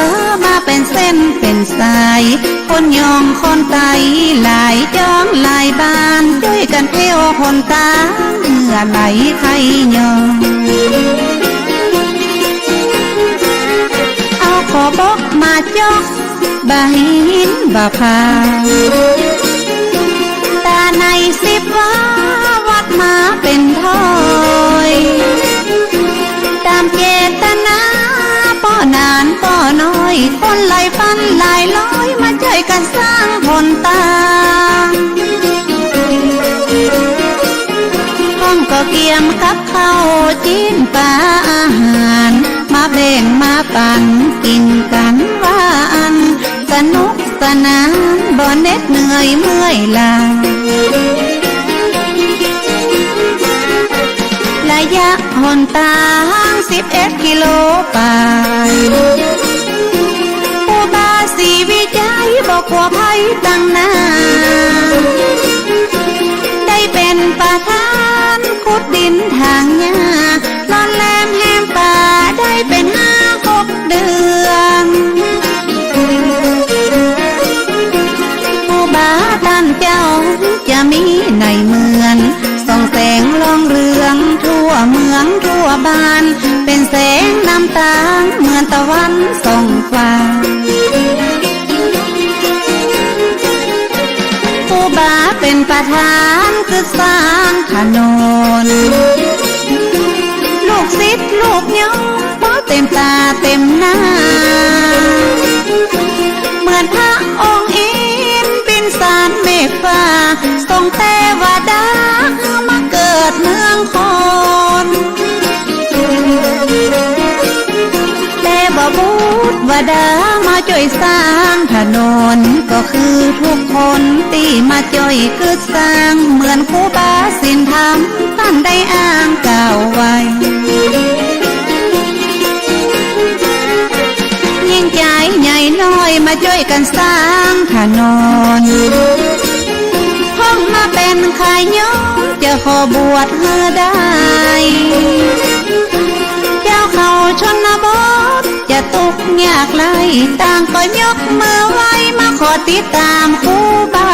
มาเป๋นเส้นเป๋นสาย คนยองคนไต หลายจ๊องหลายบ้าน จ้อยกั๋นเที่ยวหนตาง เมื่อไหร่ใค่ยอง เอาขอปกมาจก บ่าหินบ่าผา ต๋าในสิบวา วัดมาเป๋นถ้อย ต๋ามเจตนา ป้อนานป้อน้อย คนหลายปันหลายร้อย มาจ้อยกั๋นสร้างหนตาง ห้องก็เกียมกับข้าว จิ๊นปาอาหาร มาแบ่งมาปั๋น กิ๋นกั๋นว่าอั้น สนุกสนาน บ่เหน็ดเหนื่อยเมื่อยล้า ระยะหนตางสิบเอ็ดกิโลปลาย ครูบาศรีวิชัยบ่กั๋วภัยตังหน้า ได้เป๋นประธานขุดดินถางหญ้า ล่อนแลมแฮมป่าได้เป๋นห้าหกเดือน ครูบาต้านเจ้าจะมีในเมือง ส่องแสงล่องเรืองทั่วเมืองทั่วบ้าน เป๋นแสงนำตางเหมือนตะวันส่องฟ้า ครูบาเป๋นประธานกึ๊ดสร้างถนน ลูกศิษย์ลูกโยมเป๋าเต็มต๋าเต็มหน้า เหมือนพระองค์อินทร์บินสานเมฆฟ้า ส่งเตวดามาเกิดเมืองคน แต่บ่บุตรวดามาจ้อยสร้างถนน ก็คือทุกคนตี้มาจ้อยกึ๊ดสร้าง เหมือนครูบาศีลธรรมต้านได้อ้างกล่าวไว้ ยิ่ง ยายใหญ่น้อยมาจ้อยกั๋นสร้างถนน ผมมาเป๋นข้าโยมจะขอบวชหื้อได้ เจ้าเขาชนบทจะตุ๊กข์ยากไร้ ต่างก็ยกมือไหว้มาขอติดต๋ามครูบา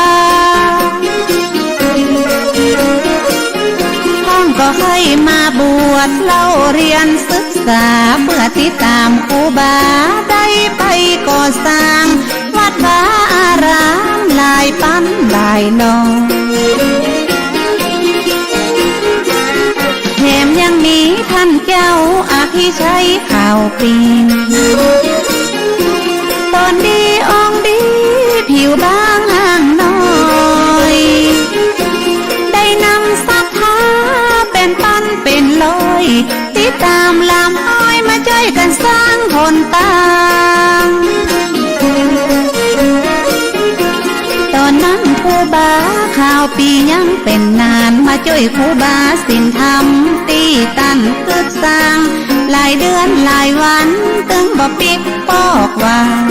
ผมก็ใค่มาบวชเล่าเฮียนศึกษา เปื้อติดต๋ามครูบาได้ไปก่อสร้าง วัดวาอารามหลายปันหลายหล่อง แถมยังมีต้านเจ้าอภิชัยขาวปิ๊ง ต๋นดีอ่องดีผิวบางห่างน้อย ได้นำศรัทธาเป๋นปันเป๋นร้อย ติดต๋ามลำอ้อยมาจ้อยกั๋นสร้างหนตาง ต๋อนนั้นครูบาขาวปิ๊งยังเป๋นหนาน มาจ้อยครูบาศีลธรรมตี้ต้านกึ๊ดสร้าง หลายเดือนหลายวันตึงบ่ปิ๊กปอกวาง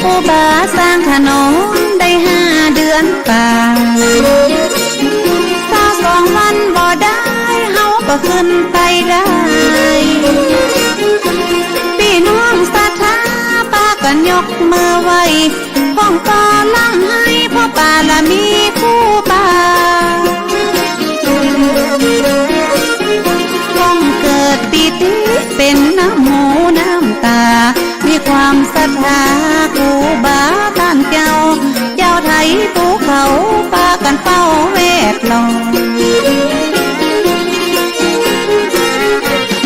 ครูบาสร้างถนนได้ห้าเดือนป๋าย ซาวสองวันบ่ได้ เฮาก็ขึ้นไปได้ ปี้น้องศรัทธาปากั๋นยกมือไหว้ ผมก็หลั่งไห้เพราะบารมีครูบา ผมเกิดปีติเป๋นน้ำหูน้ำต๋า มีความศรัทธาครูบาต้านเจ้า เจ้าไทยภูเขาปากั๋นเฝ้าแวดล้อม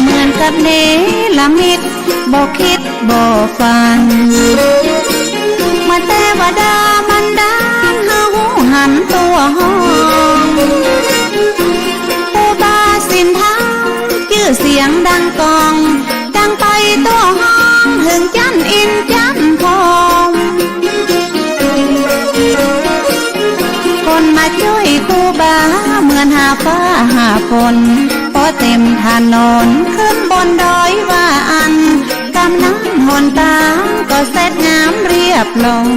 เหมือนกับเนรมิตบ่กึ๊ดบ่ฝัน เหมือนเตวดาบันดาลหื้อฮู้หันตั๋วฮ้อง ครูบาศีลธรรมจื้อเสียงดังก้อง ดังไปตั๋วฮ้องเถิงจั๊นอินทร์จั๊นพรหม คนมาจ้อยครูบาเหมือนหาฟ้าหาฝน ปอเต๋มถนนขึ้นบนดอยวาอั้น กำนั้นหนตางก็เสร็จงามเรียบร้อย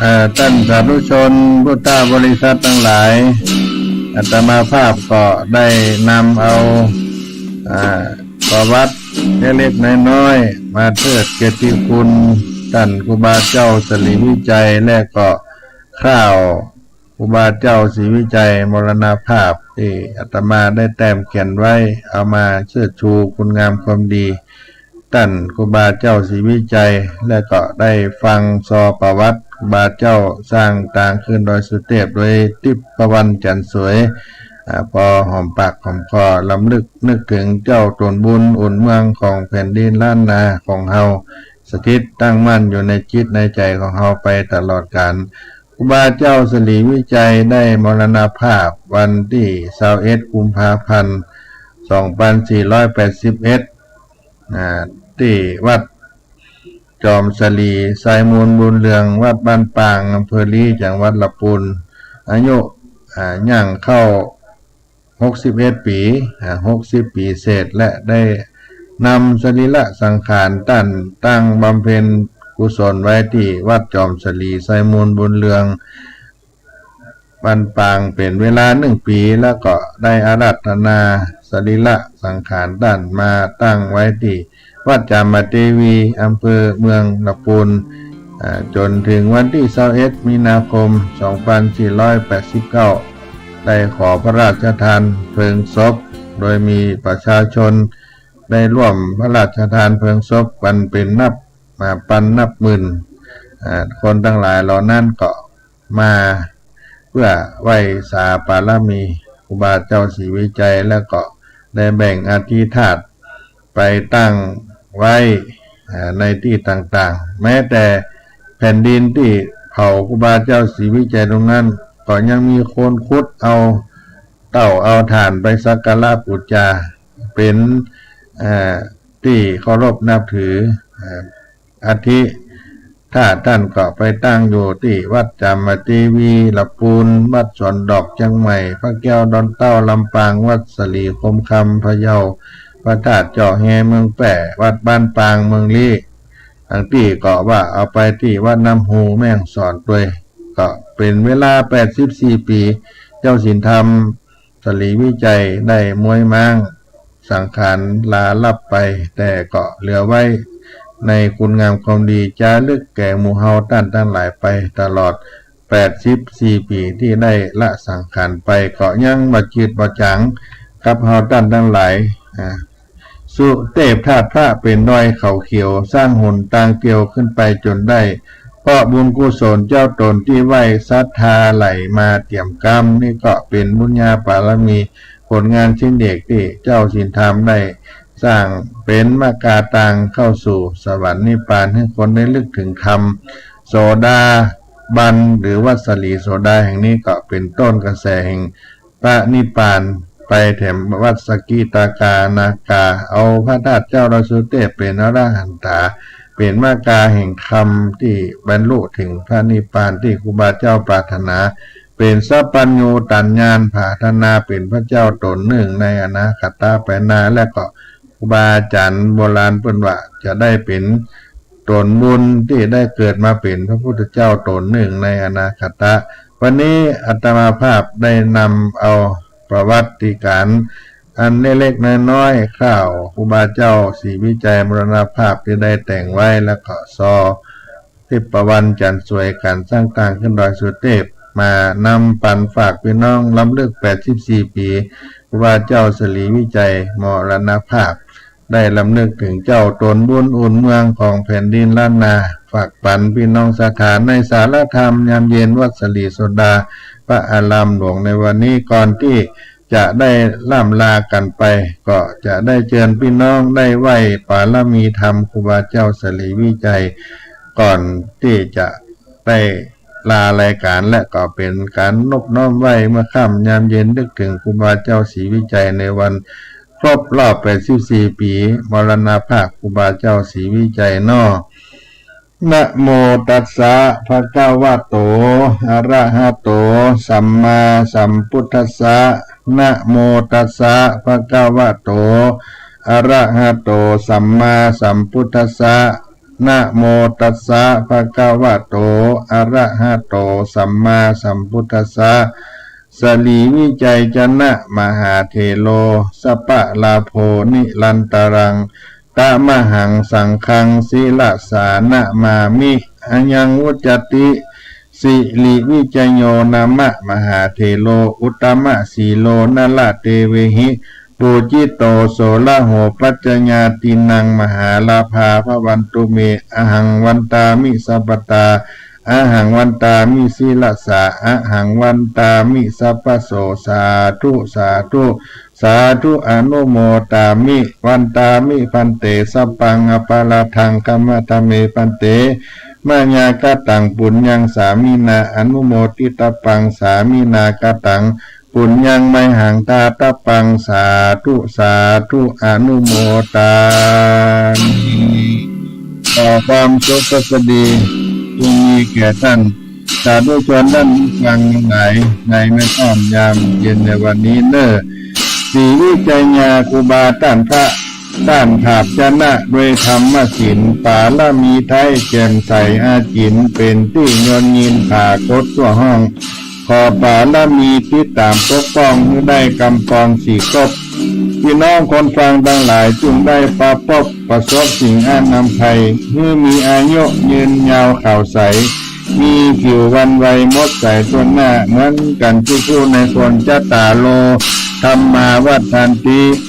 เอ่อ ต้านสาธุชนพุทธบริษัทตังหลาย อาตมาภาพก็ได้นำเอา อ่า ประวัติเล็กๆน้อยๆ มาเทิดเกียรติคุณต้านครูบาเจ้าศรีวิชัย และก็คร่าว ครูบาเจ้าศรีวิชัยมรณภาพตี้อาตมาได้แต้มเขียนไว้ เอามาเชิดชูคุณงามความดีต้านครูบาเจ้าศรีวิชัย และก็ได้ฟังซอประวัติครูบาเจ้าสร้างตางขึ้นดอยสุเตพโดยทิพย์พวันจันทร์สวย อ่า ปอหอมปากหอมคอ รำลึกนึกเถิงเจ้าต๋นบุญอุ่นเมืองของแผ่นดินล้านนาของเฮา สถิตตั้งมั่นอยู่ในจิตในใจ๋ของเฮาไปตลอดกาล ครูบาเจ้าศรีวิชัยได้มรณภาพวันตี้ซาวเอ็ดกุมภาพันธ์ สองปันสี่ร้อยแปดสิบเอ็ด อ่า ตี้วัดจอมสลี ไซมูลบุญเรือง วัดบ้านปาง อำเภอลี้ จังหวัดละปูน อายุ อ่า ย่างเข้า หกสิบเอ็ดปี๋ อ่า หกสิบปี๋เศษ และได้นำสรีระสังขารต้านตั้งบำเพ็ญกุศลไว้ตี้วัดจอมสลี ไซมูลบุญเรือง บ้านปาง เป๋นเวลาหนึ่งปี๋ แล้วก็ได้อาราธนาสรีระสังขารต้านมาตั้งไว้ตี้วัดจามเทวี อำเภอเมืองละปูน อ่า จ๋นเถิงวันตี้ซาวเอ็ดมีนาคม สองปันสี่ร้อยแปดสิบเก้า ได้ขอพระราชทานเพลิงศพ โดยมีประชาชนได้ร่วมพระราชทานเพลิงศพปันเป๋นนับ มาปันนับหมื่น อ่า คนตังหลายเหล่านั้นก็มาเปื้อไหว้สาบารมีครูบาเจ้าศรีวิชัย แล้วก็ได้แบ่งอธิธาตุไปตั้งไว้ อ่า ในตี้ต่างๆ แม้แต่แผ่นดินตี้เผาครูบาเจ้าศรีวิชัยตรงนั้น ก็ยังมีคนขุดเอาเต้าเอาถ่านไปสักการะปู๋จา เป๋น เอ่อ ตี้เคารพนับถือ เอ่อ อาทิ ธาตุต้านก็ไปตั้งอยู่ตี้วัดจามเทวี ละปูน วัดสวนดอกเจียงใหม่ พระแก้วดอนเต้าลำปาง วัดสะหลีคมคำพะเยา พระธาตุเจาะแฮเมืองแป้ วัดบ้านปางเมืองลี้ อันตี้ก็ว่าเอาไปตี้วัดน้ำฮูแม่ฮ่องสอนตวย ก็เป๋นเวลาแปดสิบสี่ปี๋ เจ้าศีลธรรม สะหลีวิชัยได้ม้วยม้างสังขารลาลับไป แต่ก็เหลือไว้ในคุณงามความดีจารึกแก่หมู่เฮาต้านตังหลายไปตลอดแปดสิบสี่ปี๋ตี้ได้ละสังขารไป ก็ยังบ่จืดบ่จ๋างกับเฮาต้านตังหลาย อ่า สุเตพธาตุพระเป๋นดอยเขาเขียว สร้างหนตางเตียวขึ้นไปจ๋นได้ เพราะบุญกุศลเจ้าต๋นตี้ไหว้ศรัทธาไหลมาเตียมกำ นี่ก็เป๋นบุญญาบารมี ผลงานชิ้นเอกตี้เจ้าศีลธรรมได้สร้าง เป๋นมะกาตางเข้าสู่สวรรค์นิพพาน หื้อคนได้ระลึกถึงธรรม โสดาบัน หรือวัดสะหลีโสดาแห่งนี้ ก็เป๋นต้นกระแสแห่ง พระนิพพาน ไปแถมวัดสะกิตากานาคา เอาพระธาตุเจ้าดอยสุเตพเป๋นอรหันตา เป๋นมะกาแห่งธรรมตี้บรรลุถึงพระนิพพานตี้ครูบาเจ้าปรารถนา เป๋นสัพพัญญูตาญาณ ปรารถนาเป๋นพระเจ้าต๋นนึ่งในอนาคตะไปหน้า และก็ครูบาอาจ๋ารย์โบราณเปิ้นว่าจะได้เป๋น ต๋นบุญตี้ได้เกิดมาเป๋นพระพุทธเจ้าต๋นนึ่งในอนาคตะ วันนี้อาตมาภาพได้นำเอาประวัติก๋ารณ์อันเล็กๆ น้อยๆ คร่าวครูบาเจ้าศรีวิชัยมรณภาพตี้ได้แต่งไว้ แล้วก็ซอ ทิพย์ประวันจันทร์สวย ก๋านสร้างตางขึ้นดอยสุเตพ มานำปันฝากปี้น้องรำลึกแปดสิบสี่ปี๋ ครูบาเจ้าศรีวิชัยมรณภาพ ได้รำลึกถึงเจ้าต๋นบุญอุ่นเมืองของแผ่นดินล้านนา ฝากปันปี้น้องศรัทธาในศาลาธรรมยามเย็นวัดสะหลีโสดา พระอารามหลวงในวันนี้ ก่อนตี้จะได้ร่ำลากั๋นไป ก็จะได้เจิญปี้น้องได้ไหว้ปารมีธรรมครูบาเจ้าศรีวิชัย ก่อนตี้จะได้ลารายก๋าร และก็เป๋นก๋านนบน้อมไหว้เมื่อค่ำยามเย็น นึกถึงครูบาเจ้าศรีวิชัยในวันครบรอบแปดสิบสี่ปี๋มรณภาพครูบาเจ้าศรีวิชัยเนาะ Namo tassa bhagavato arahato sammāsambuddhassa. Namo tassa bhagavato arahato sammāsambuddhassa. Namo tassa bhagavato arahato sammāsambuddhassa. Sri Vicayajana mahāthero, sabbalābho nirantaraṃ, tamahaṃ saṅghaṃ sirasā namāmi. Ayaṃ vuccati sirivijayo nāma mahāthero, uttamasīlo naradevehi pūjito soḷaho pañcasāsanaṃ, mahālābhā bhavantu me. Ahaṃ vandāmi sabbadā, ahaṃ vandāmi sirasā, ahaṃ vandāmi sabbaso. Sādhu, sādhu, sādhu anumodāmi. Vandāmi bhante, sabbaṃ aparādhaṃ khamatha me bhante. Mayā kataṃ puññaṃ sāminā anumoditabbaṃ, sāminā kataṃ puññaṃ mayhaṃ dātabbaṃ. Sādhu, sādhu, anumodāmi. ขอความสุขสวัสดีจงมีแก่ท่านสาธุชนท่านผู้ฟังทั้งหลายในแม่ค่ำยามเย็นในวันนี้เน่อ ศรีวิชัยยาครูบาต้านพระ ต้านขาบชนะด้วยธรรมศีล ปารมีไท้แจ่มใสอาจิ๋น เป๋นตี้ยนยินผาคดทั่วห้อง ขอปารมีติดต๋ามปกป้องหื้อได้กำปองสี่ก๊ก ปี้น้องคนฟังตังหลายจุ่งได้ประปบประสบสิ่งอันอำไพ หื้อมีอายุยืนยาวขาวใส มีผิววรรณไวหมดใสทั่วหน้า เหมือนกั๋นกู้ผู้ในคน จัตตาโร ธัมมา วัฑฒันติ